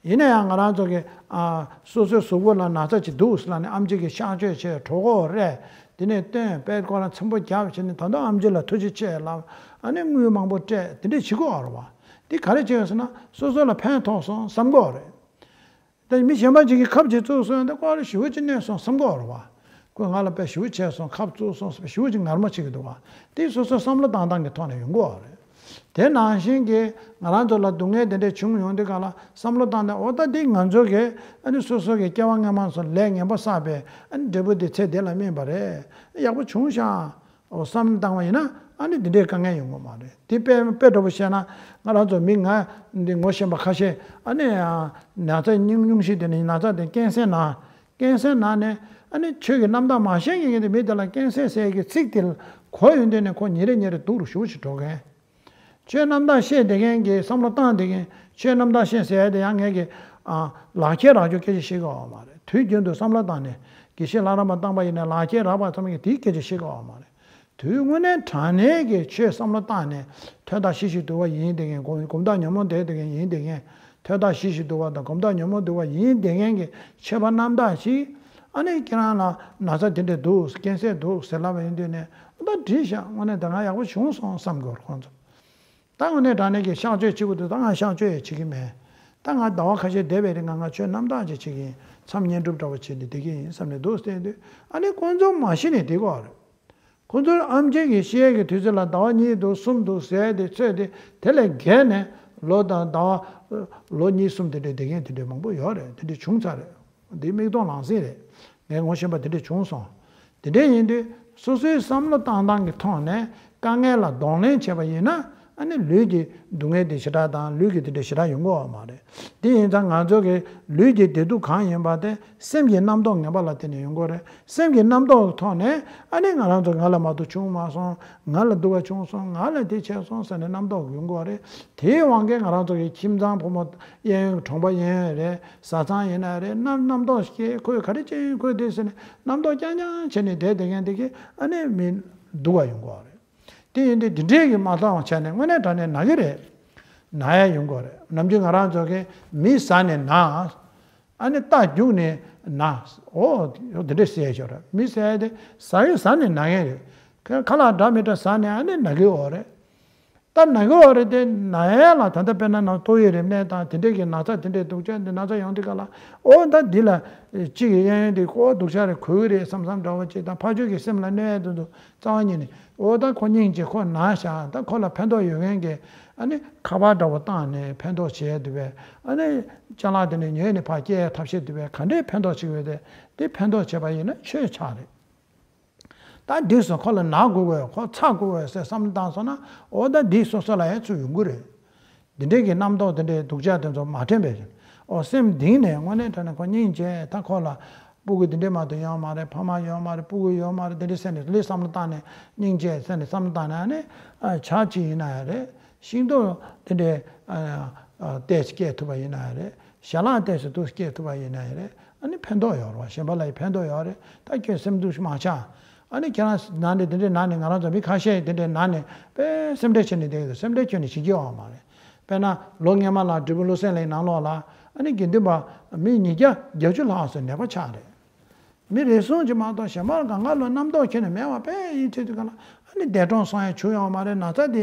ཡིན་ན་ཡང་ང་རང་ཚོ་གི་ཨ་སོ་སོའི་གཟུགས་པོ་ལ་ན་ཚ་ཅིག་འདུག་ཟེར་ལབ་ནས་ཨེམ་ཆི་གིས་གཤག་བཅོས་བྱས། གྲོད་ཁོག་རེད། དེ་ནས་སྟོན་པས་ཁོ་རང་ཚིམ་པོ་རྒྱབ་བྱས་ནས་ད་དུང་ཨེམ་ཆི་ལ་ཐུགས་རྗེ་ཆེ་ལབ། ཨ་ནི་དངུལ་མང་པོ་སྤྲད། དེ་འདྲས་བྱེད་ཀྱི་ཡོད་རེད་བ། འདི་ག་རེ་བྱས་ཡོད་ཟེར་ན་སོ་སོ་ལ་ཕན་ཐོགས་སོང་བསམ་གྱི་ཡོད་རེད། དེ་མི་གཞན་པ་ཅིག་གིས་ཁབ་ཅིག་བཙུགས་སོང་། དེ་ཁོ་ལ་ཞེ་པོ་ཅིག་གནོད་སོང་བསམ་གྱི་ཡོད་རེད་བ། ཁོས་ང་ལ་དཔེ་ཞེ་པོ་བྱས་སོང་། ཁབ་བཙུགས་སོང་ཟེར་ཞེ་པོ་ཅིག་ངར་མ་བྱེད་ཀྱི་འདུག་བ། དེ་སོ་སོའི་བསམ་བློ་བཏང་སྟངས་ཀྱི་ཐོག་ནས་ཡོང་གི་ཡོད་རེད། དེ་ནང་བཞིན་གྱི་ང་རང་ཚོ་ལ་སྡུག་བསྔལ་དེ་འདྲས་བྱུང་ཡོང་དུས་ག་ལ་བསམ་བློ་བཏང་ནས། འོ་ད་འདི་ང་ཚོ་གི་ཨ་ནི་སོ་སོ་གི་སྐྱེ་བ་སྔ་མ་ཚོ་ལས་ངན་པ་བསགས་པའི་ཨ་ནི་འབྲས་བུ་དེ་ཚེ་འདི་ལ་སྨིན་པ་རེད། ཡག་པོ་བྱུང་ཤག་འོ་བསམ་བཏང་བ་ཡིན་ན་ཨ་ནི་འདི་འདྲའི་དཀའ་ངལ་ཡོང་གི་མ་རེད། དེ་དཔེ་དཔེ་འདྲ་པོ་བཤད་ན་ང་རང་ཚོ་མི་ང་འདི་ངོ་ཤེས་པ་ཁ་ཤས་ཨ་ནི་ན་ཚ་སྙུང་སྙུང་གཞི་དེ་ནི་ན་ཚ་དེ་ཀན་སར་ན། ཀན་སར་ན་ནས་ཨ་ནི་ཆོས་ཀྱི་རྣམ་དག་མ་ཤེས་མཁན་གྱི་མི་དེ་ལ་ཀན་སར་ཟེར་གྱི་ཚིག་དེ་གོ་ཡོང་དུས་ནས་ཁོ་ཉིན་རེ་ཉིན་རེ་སྡུག་རུ་ཞེ་པོ་ཞིག་འགྲོ་མཁན། ཆོས་རྣམ་དག་བཤད་བསྡད་མཁན་གྱི་བསམ་བློ་བཏང་བསྡད་མཁན། ཆོས་རྣམ་དག་བཤད་ཟེར་ཡ་དེ་ཡང་ངས་ཀྱི་ཨ་ལག་ཁྱེར་རག་རྒྱུ་སྐད་ཆ་བཤད་ཀྱི་ཡོད་མ་རེད། དུས་རྒྱུན་དུ་བསམ་བློ་བཏང་ནས་དགེ་བཤེས་ལྷ་རམས་པ་བཏང་པ་ཡིན་ན་ལག་ཁྱེར་རག་པ་ཙམ་གྱིས་དེའི་སྐད་ཆ་བཤད་ཀྱི་ཡོད་མ་རེད། དུས་དངོས་གནས་དྲང་གནས་ཀྱི་ཆོས་བསམ་བློ་བཏང་ནས་ཐོས་རྟགས་ཞི་ཞིང་དུལ་བ་ཡིན་བསྡད་མཁན། སྒོམ་སྒོམ་རྟགས་ཉོན་མོངས་བྲལ་བསྡད་མཁན་ཡིན་བསྡད་མཁན། ཐོས་རྟགས་ཞི་ཞིང་དུལ་བ་དང་སྒོམ་རྟགས་ཉོན་མོངས་དུལ་བ་ཡིན་བསྡད་མཁན་གྱི་ཆོས་པ་རྣམ་དག་ཅིག་ཨ་ནི་ཁྱེད་རང་ལ་ན་ཚ་དེ་འདྲས་འདུག་ཀན་སར་འདུག་ཟེར་ལབ་པ་ཡིན་དུས་ནས། ད་འགྲིག་ཤག་དངོས་གནས་ད་ང་ཡག་པོ་བྱུང་སོང་བསམ་དགོས་རེད་ཁོང་ཚོ། ད་དངོས་གནས་དྲང་གནས་ཀྱི་གཤག་བཅོས་བྱེད་དགོས་འདུག་ད་ང་གཤག་བཅོས་ཡང་བྱེད་ཀྱི་མེད། ད་ང་ཟླ་བ་ཁ་ཤས་བསྡད་པའི་རིང་ང་ང་ཆོས་རྣམ་དག་ཅིག་བྱེད་ཀྱི་ཡིན། མཚམས་བསྙེན་སྒྲུབ་འདྲ་བོ་བྱས་ནས་བསྡད་ཀྱི་ཡིན་བསམ་ནས་འདུག་བསྡད་དུས་ཨ་ནི་ཁོང་ཚོ་མ་གཞི་ནས་བསྡད་ཀྱི་ཡོད་རེད། ཁོང་ཚོར་ཨེམ་ཆི་གིས་ཤི་ཡས་ཀྱི་དུས་ཚོད་ལ་ཟླ་བ་གཉིས་འདུག་གསུམ་འདུག་ཟེར་ཏེ་ཚོད་དེ་དེ་ལས་བརྒལ་ནས་ལོ་དང་ཟླ་བ་ལོ་གཉིས་གསུམ་དེ་འདྲའི་བསྡད་མཁན་དེ་འདྲའི་མང་པོ་ཡོད་རེད། དེ་འདྲའི་བྱུང་ཚར་རེད། འདི་མིག་མཐོང་ལག་ཟིན་རེད། ངས་ངོ་ཤེས་པ་དེ་འདྲས་བྱུང་སོང་། དེ་འདྲས་ཡིན་དུས་སོ་སོའི་བསམ་བློ་བཏང་སྟངས་ཀྱི་ཐོག་ནས་དཀའ་ངལ་ལ་གདོང་ལེན་བྱས་པ་ཡིན་ན་ཨ་ནི་ལུས་ཀྱི་སྡུག་བསྔལ་དེ་ཞེ་དྲག་དང་ལུས་ཀྱི་དེ་འདྲས་ཞེ་དྲག་ཡོང་གི་ཡོད་མ་རེད། དེ་ཡིན་ཙང་ང་ཚོ་གི་ལུས་ཀྱི་བདེ་སྡུག་གང་ཡིན་པ་དེ་སེམས་ཀྱི་རྣམ་རྟོག་ངན་པ་ལ་བརྟེན་ནས་ཡོང་གི་ཡོད་རེད། སེམས་ཀྱི་རྣམ་རྟོག་གི་ཐོག་ནས་ཨ་ནི་ང་རང་ཚོ་ང་ལ་མ་སྡུག་བྱུང་མ་སོང་། ང་ལ་སྡུག་པ་བྱུང་སོང་། ང་ལ་དེ་བྱས་སོང་ཟེར་ནས་རྣམ་རྟོག་ཡོང་གི་ཡོད་རེད། དེའི་དབང་གིས་ང་རང་ཚོ་གི་ཁྱིམ་ཚང་ཕོ་མོ་གཡས་གཡོན་གྱི་གྲོང་པ་གཡས་གཡོན་རེད། བཟའ་ཚང་ཡིན་ན་རེད། རྣམ་རྣམ་རྟོག་སྐྱེ། ཁོས་ག་རེ་བྱས་ཡིན། ཁོས་དེ་ཟེར་ནས་རྣམ་རྟོག་རྐྱང་རྐྱང་བྱས་ནས་བསྡད་བསྡད་མཁན་དེ་གིས་ཨ་ནི་མི་སྡུག་པ་ཡོང་གི་ཡོད་རེད། དེ་ཡིན་དུས་འདི་འདྲས་ཀྱི་མ་བཏང་བ་བྱས་ནས་དངོས་གནས་དྲང་གནས་ན་གི་རེད། ན་ཡ་ཡོང་གི་ཡོད་རེད། ནམ་རྒྱུན་ང་རང་ཚོ་གི་མི་ཟ་ནས་ན། ཨ་ནི་རྟ་རྒྱུག་ནས་ན། འོ་འདི་འདྲས་ཟས་ཤོག་ར། མི་ཟས་དེ་ཟ་ཡི་ཟ་ནས་ན་ངེས་རེད། ཁ་ལག་འདྲ་མི་འདྲ་ཟ་ནས་ཨ་ནི་ན་གི་འོ་རེད། ད་ན་གི་འོ་རེད་དེ་ན་ཡས་ལ། ད་ལྟ་དཔེར་ན་ན་ཏོག་དབྱིབས་རིམས་ནད་དང་དེ་འདྲས་ཀྱི་ན་ཚ་དེ་འདྲས་སྡུག་ཅག་འདི་ན་ཚ་ཡོང་དུས་ག་ལ། འོ་ད་འདི་ལ་གཅིག་གི་གཡས་གཡོན་འདི་ཀོ་སྡུག་ཅག་རེད་གོ་གི་རེད་བསམ་བསམ་འདྲ་བོ་ཅིག་དང་། ཕར་ཕྱོགས་ཀྱི་སེམས་ལ་གནོད་ཡས་དེ་ཚོ་རྩ་བ་ཉིད་ནས། འོ་ད་ཁོ་སྙིང་རྗེ། ཁོ་ན་ཤག་ད་ཁོ་ལ་ཕན་ཐོགས་ཡོད་མཁན་གྱི་ཨ་ནི་ཁ་པར་འདྲ་བོ་བཏང་ནས་ཕན་ཐོགས་བྱས་འདུག་པས། ཨ་ནི་ཅ་ལག་དེ་ནས་ཉོས་ནས་ཕར་སྐྱེལ་ཐབས་ཤེས་འདུག་པས། ག་འདྲས་ཕན་ཐོགས་བྱེད་དགོས་དེ། དེ་ཕན་ཐོགས་བྱེད་པ་ཡིན་ན་ཆོས་ཆགས་རེད། ད་འདི་སོང་ཁོ་ལ་ན་དགོས་དགོས། ཁོ་ཚ་དགོས་དགོས་ཟེར་བསམ་བློ་བཏང་སོང་ན། འོ་ད་འདི་སོ་སོ་ལ་ཡང་ཚུར་ཡོང་གི་རེད། འདི་འདྲས་ཀྱི་རྣམ་རྟོག་འདི་འདྲས་སྡུག་ཅག་དེ་ཚོ་མ་དྲན་པས། འོ་སེམས་གཏིང་ནས་དངོས་གནས་དྲང་གནས་ཁོ་སྙིང་རྗེ། ད་ཁོ་ལ་སྤུ་གུ་འདི་འདྲས་མ་གཏོགས་ཡོད་མ་རེད། ཕ་མ་ཡོད་མ་རེད། སྤུ་གུ་ཡོད་མ་རེད། འདི་འདྲས་ཟེར་ནས་ལས་བསམ་བློ་བཏང་ནས། སྙིང་རྗེ་ཟེར་ནས་བསམ་བློ་བཏང་ནས། ཨ་ནི་ཨ་ཇ་གཅིག་ཡིན་ན་ཡང་རེད། ཤིང་ཏོག་འདི་འདྲས་ཨ་ཨ་ཏོག་ཙམ་སྐྱེས་ཐུབ་པ་ཡིན་ན་ཡང་རེད། ཞལ་ལག་ཏོག་ཙམ་འདུག་སྐྱེས་ཐུབ་པ་ཡིན་ན་ཡང་རེད། ཨ་ནི་ཕན་ཐོགས་ཡོད་རེད་བ། གཞན་པ་ལ་ཡང་ཕན་ཐོགས་ཡོད་རེད། ད་ཁྱོད་སེམས་སྡུག་མ་ཆགས། ཨ་ནི་ཁྱེད་རང་ན་ནས་དེ་འདྲས་ན་ནས། ང་རང་ཚོ་མི་ཁ་ཤས་དེ་འདྲས་ན་ནས་དཔེ་སེམས་ཁྲལ་བྱས་ནས་བསྡད་ཡོད། སེམས་ཁྲལ་ཁྱོན་ནས་བྱེད་ཀྱི་ཡོད་མ་རེད། དཔེར་ན་ལོ་སྔོན་མ་ལ་འབྲས་སྤུངས་བློ་གསལ་གླིང་ནང་ལོགས་ལ་ཨ་ནི་དགེ་འདུན་པ་མི་ཉིས་བརྒྱ་བརྒྱད་ཅུ་ལྷག་ཙམ་ནད་པ་ཆགས་རེད། མི་རེ་ཟུང་གཅིག་མ་གཏོགས་གཞན་པ་གང་ག་ལོ་རྣམ་རྟོག་ཁྱོན་ནས་མེད་པ་དཔེ་ཡིན་ཚེ་དུས་ག་ལ་ཨ་ནི་འདས་གྲོངས་སོང་ཡ་བྱུང་ཡོད་མ་རེད། ན་ཚ་དེ་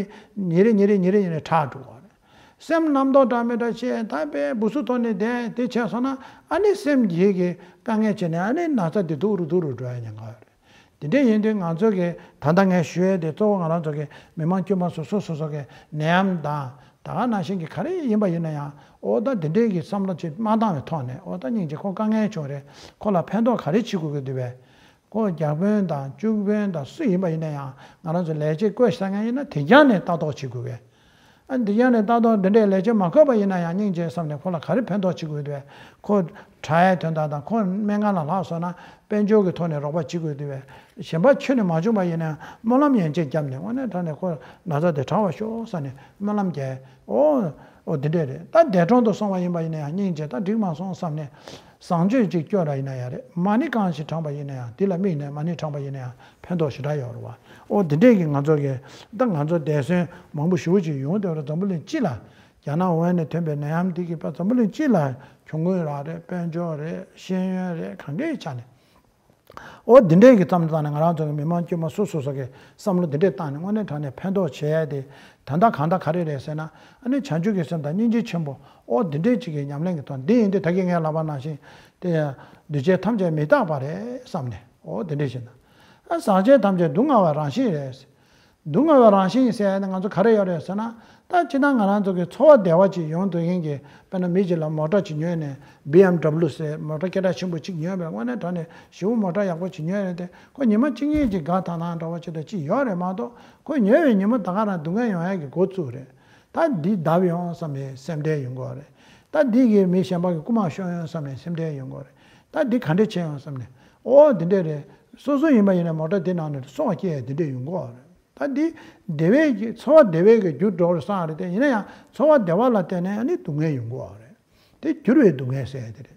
ཉིན་རེ་ཉིན་རེ་ཉིན་རེ་ཉིན་རེ་དྲག་འགྲོ་བ་རེད། སེམས་རྣམ་རྟོག་འདྲ་མི་འདྲ་བྱས། ད་དཔེ་འབུ་སུ་ཐོག་ནས་བསྡད་དེ་བྱས་སོང་ན། ཨ་ནི་སེམས་ཀྱི་གི་དཀའ་ངལ་བྱས་ནས་ཨ་ནི་ན་ཚ་དེ་སྡུག་རུ་སྡུག་རུ་འགྲོ་ཡ་ཉེན་ཁ་ཡོད་རེད། དེ་འདྲ་ཡིན་དུས་ང་ཚོ་གི་ད་ལྟ་ངས་ཞུ་ཡས་དེ་གཙོ་བོ་ང་རང་ཚོ་གི་མི་མང་དཀྱུས་མ་སོ་སོ་སོ་སོ་གི་ནད་ཡམས་དང་ད་ག་ནང་བཞིན་གྱི་ག་རེ་ཡིན་པ་ཡིན་ན་ཡང་། འོ་ད་དེ་འདྲའི་གི་བསམ་བློ་ཅིག་མ་བཏང་བའི་ཐོག་ནས། འོ་ད་སྙིང་རྗེ། ཁོ་དཀའ་ངལ་བྱུང་རེད། ཁོ་ལ་ཕན་ཐོགས་ག་རེ་བྱེད་དགོས་ཀྱི་འདུག་པས། ཁོ་བརྒྱ་དཔོན་དང་བཅུ་དཔོན་དང་སུ་ཡིན་པ་ཡིན་ན་ཡང་། ང་རང་ཚོ་ལས་བྱེད་བསྐོས་བཞག་མཁན་ཡིན་ན་དེ་རྐྱང་ནས་ལྟ་རྟོག་བྱེད་དགོས་པས། ཨ་འདི་ཡང་ནས་ལྟ་རྟོག་འདི་འདྲའི་ལས་བྱེད་མ་བསྐོས་པ་ཡིན་ན་ཡང་། སྙིང་རྗེ་བསམ་ནས་ཁོ་ལ་ག་རེ་ཕན་ཐོགས་བྱེད་དགོས་འདུག་པས། ཁོ་དྲག་ཡའི་དོན་དག་དང་། ཁོ་སྨན་ཁང་ལ་ལྷག་སོང་ན་དཔལ་འབྱོར་གྱི་ཐོག་ནས་རོགས་པ་བྱེད་དགོས་འདུག་པས། གཞན་པ་ཁྱོན་ནས་མ་བྱུང་པ་ཡིན་ན་ཡང་སྨོན་ལམ་ཡན་ཆད་བརྒྱབ་ནས། དངོས་གནས་དྲང་གནས་ཁོ་ན་ཚ་དེ་དྲག་པར་ཤོག་ཟེར་ནས་སྨོན་ལམ་རྒྱག། འོ་འོ་འདི་འདྲས་རེད། ད་འདས་གྲོངས་དུ་སོང་བ་ཡིན་པ་ཡིན་ན་ཡང་། སྙིང་རྗེ། ད་འགྲིག་མ་སོང་བསམ་ནས་བཟང་སྤྱོད་ཅིག་སྐྱོན་ར་ཡིན་ན་ཡང་རེད། མ་ཎི་རྐང་ཞིག་བགྲངས་པ་ཡིན་ན་ཡང་། འདི་ལ་དམིགས་ནས་མ་ཎི་བགྲངས་པ་ཡིན་ན་ཡང་ཕན་ཐོགས་ཞེ་དྲག་ཡོད་རེད་བ། འོ་འདི་འདྲས་ཀྱི་ང་ཚོ་གི་ད་ང་ཚོ་འདས་གསོན་མང་པོ་ཞེ་པོ་ཅིག་ཡོང་བསྡད་རེད། འཛམ་བུ་གླིང་སྤྱི་ལ། རྒྱ་ནག་ཝུ་ཧན་ནས་ཐོན་པའི་ནད་ཡམས་འདི་གིས་ཕར་འཛམ་བུ་གླིང་སྤྱི་ལ་གྱོང་གུན་རག་རེད། དཔལ་འབྱོར་རེད། ཤེས་ཡོན་རེད། གང་གའི་ཆ་ནས། འོ་འདི་འདྲས་ཀྱི་བསམ་བློ་བཏང་ནས། ང་རང་ཚོ་གི་མི་མང་དཀྱུས་མ་སོ་སོ་སོ་གི་བསམ་བློ་འདི་འདྲས་བཏང་ནས་དངོས་གནས་དྲང་གནས་ཕན་ཐོགས་བྱེད་ཡ་དེ། ད་ལྟ་གང་ལྟར་ག་རེ་རེད་ཟེར་ན། ཨ་ནི་བྱང་ཆུབ་ཀྱི་སེམས་དང་སྙིང་རྗེ་ཆེན་པོ། འོ་འདི་འདྲས་ཅིག་གི་ཉམས་ལེན་གྱི་ཐོག་འདི་ཡིན་དུས། ད་གིན་ངས་ལབ་པ་ནང་བཞིན་དེ་འདུས་བྱས་ཐམས་ཅད་མི་རྟག་པ་རེད་བསམ་ནས། འོ་འདི་འདྲས་བྱས་ན། ཨ་ཟག་བཅས་ཐམས་ཅད་སྡུག་བསྔལ་བའི་རང་བཞིན་རེད། སྡུག་བསྔལ་བའི་རང་བཞིན་ཟེར་ཡ་དེ་ང་ཚོ་ག་རེ་ཡོད་རེད་ཟེར་ན། ད་སྤྱིར་བཏང་ང་རང་ཚོ་གི་འཚོ་བ་བདེ་བ་ཅིག་ཡོང་ཐུབ་མཁན་གྱི། དཔེར་ན་མི་གཅིག་ལ་མོ་ཊ་ཅིག་ཉོས་ནས། བི་ཨེམ་ཌབ་ལུ་ཟེར་མོ་ཊ་སྐད་གྲགས་ཆེན་པོ་ཅིག་ཉོས་པས། དངོས་གནས་དྲང་གནས་ཞེ་པོ་མོ་ཊ་ཡག་པོ་ཅིག་ཉོས་རེད་དེ། ཁོ་ཉི་མ་གཅིག་གཉིས་ཅིག་དགའ་ཐང་ཐང་འདྲ་བོ་ཅིག་དང་ཅིག་ཡོད་རེད་མ་གཏོགས། ཁོ་ཉོས་པའི་ཉི་མ་ད་ག་རང་སྡུག་བསྔལ་ཡོང་ཡ་གི་འགོ་བཙུགས་རེད། ད་འདི་བརྡབས་ཡོང་བསམ་ནས་སེམས་ཁྲལ་ཡོང་གི་ཡོད་རེད། ད་འདི་གིས་མི་གཞན་པ་གི་རྐུ་མ་ཤོར་ཡོང་བསམ་ནས་སེམས་ཁྲལ་ཡོང་གི་ཡོད་རེད། ད་འདི་ག་འདྲས་བྱས་ཡོང་བསམ་ནས། ཨོ་འདི་འདྲས་རེད། སོ་སོ་ཡིན་པ་ཡིན་ན་མོ་ཊ་འདི་ནང་ནས་སྲོག་སྐྱེལ་ཡ་འདི་འདྲས་ཡོང་གི་ཡོད་རེད། ད་འདི་བདེ་བའི་གི་འཚོ་བ་བདེ་བའི་གི་རྒྱུར་འགྲོ་བསམ་རེད་དེ། ཡིན་ན་ཡང་འཚོ་བ་བདེ་བ་ལ་བརྟེན་ནས་ཨ་ནི་སྡུག་བསྔལ་ཡོང་གི་ཡོད་རེད། དེ་འགྱུར་བའི་སྡུག་བསྔལ་ཟེར་ཡ་དེ་རེད།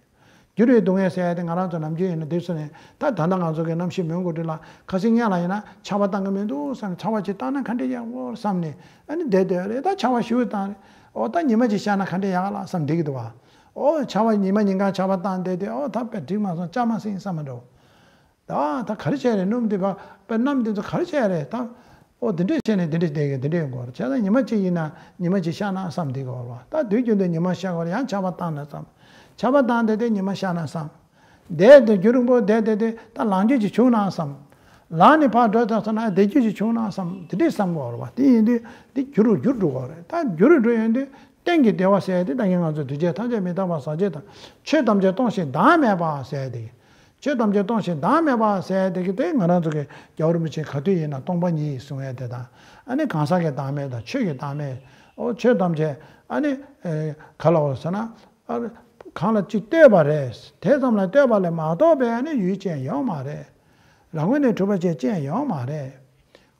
འགྱུར་བའི་སྡུག་བསྔལ་ཟེར་ཡ་དེ་ང་རང་ཚོ་ནམ་རྒྱུན་ཡིན་ན་འདི་ཚོ་ནས། ད་ད་ལྟ་ང་ཚོ་གི་གནམ་གཤིས་མོན་གྷོ་འདི་ལ་ཁ་སང་ཉིན་ལ་ཡིན་ན་ཆར་པ་བཏང་གི་མི་འདུག་བསམ། ཆར་པ་ཅིག་བཏང་ན་ག་འདྲས་ཡག་པོ་བསམ་ནས་ཨ་ནི་བསྡད་བསྡད་རེད། ད་ཆར་པ་ཞེ་པོ་བཏང་རེད། ཨོ་ད་ཉི་མ་ཅིག་ཤར་ན་ག་འདྲས་ཡག་ལ་བསམ་བསྡད་ཀྱི་འདུག་བ། ཨོ་ཆར་པ་ཉི་མ་ཉིན་གང་ཆར་པ་བཏང་བསྡད་དེ། ཨོ་ད་དཔེ་འགྲིག་མ་སོང་། ཅང་མ་ཟིན་བསམ་མ་འགྲོ། ད་ད་ག་རེ་བྱས་རེད། སྣུམ་དེ་ཕར་དཔེ་གནམ་དེ་ཚོ་ག་རེ་བྱས་རེད་ད། ཨོ་དེ་འདྲས་བྱས་ནས་དེ་འདྲས་བསྡད་ཀྱི་དེ་འདྲས་ཡོང་གི་ཡོད་རེད། བྱས་ཙང་ཉི་མ་གཅིག་ཡིན་ན་ཉི་མ་གཅིག་ཤར་ན་བསམ་བསྡད་ཀྱི་ཡོད་རེད་བ། ད་དུས་རྒྱུན་དུ་ཉི་མ་ཤར་གི་ཡོད་རེད། ཡང་ཆར་པ་བཏང་ན་བསམ། ཆར་པ་བཏང་བསྡད་དེ་ཉི་མ་ཤར་ན་བསམ། བསྡད་དེ་རྒྱུན་རིང་པོ་བསྡད་བསྡད་དེ་ད་ལངས་རྒྱུ་ཅིག་བྱུང་ན་བསམ། ལངས་ནས་ཕར་འགྲོ་ཐག་ཚོ་ན་བསྡད་རྒྱུ་ཅིག་བྱུང་ན་བསམ། དེ་འདྲས་བསམ་གྱི་ཡོད་རེད་བ། དེ་ཡིན་དུས་འདི་འགྱུར་རུ་འགྱུར་འགྲོ་གི་ཡོད་རེད། ད་འགྱུར་རུ་འགྲོ་ཡོང་དུས་གཏན་གྱི་བདེ་བ་ཟེར་ཡ་དེ། ད་གིན་ང་ཚོ་འདུས་བྱས་ཐམས་ཅད་མི་རྟག་པ། ཟག་བཅས་དང་ཆོས་ཐམས་ཅད་སྟོང་ཞིང་བདག་མེད་པ་ཟེར་ཡ་དེ། ཆོས་ཐམས་ཅད་སྟོང་ཞིང་བདག་མེད་པ་ཟེར་ཡ་དེ་གི་དེ་ང་རང་ཚོ་གི་རྒྱལ་བ་རིན་པོ་ཆེ་ག་དུས་ཡིན་ན་སྟོང་པ་ཉིད་གསུང་ཡ་དེ་དང་། ཨ་ནི་གང་ཟག་གི་བདག་མེད་དང་ཆོས་ཀྱི་བདག་མེད། ཨོ་ཆོས་ཐམས་ཅད་ཨ་ནི་ཨེ་ག་ལ་འོ་ཟེར་ན། ཨ་གང་ལ་ཅིག་ལྟོས་པ་རེད། དེ་ཙམ་ལ་ལྟོས་པ་ལས་མ་གཏོགས་པའི་ཨ་ནི་ཡུལ་ཅན་ཡོད་མ་རེད། རང་ངོས་ནས་གྲུབ་པ་ཅན་ཅན་ཡོད་མ་རེད།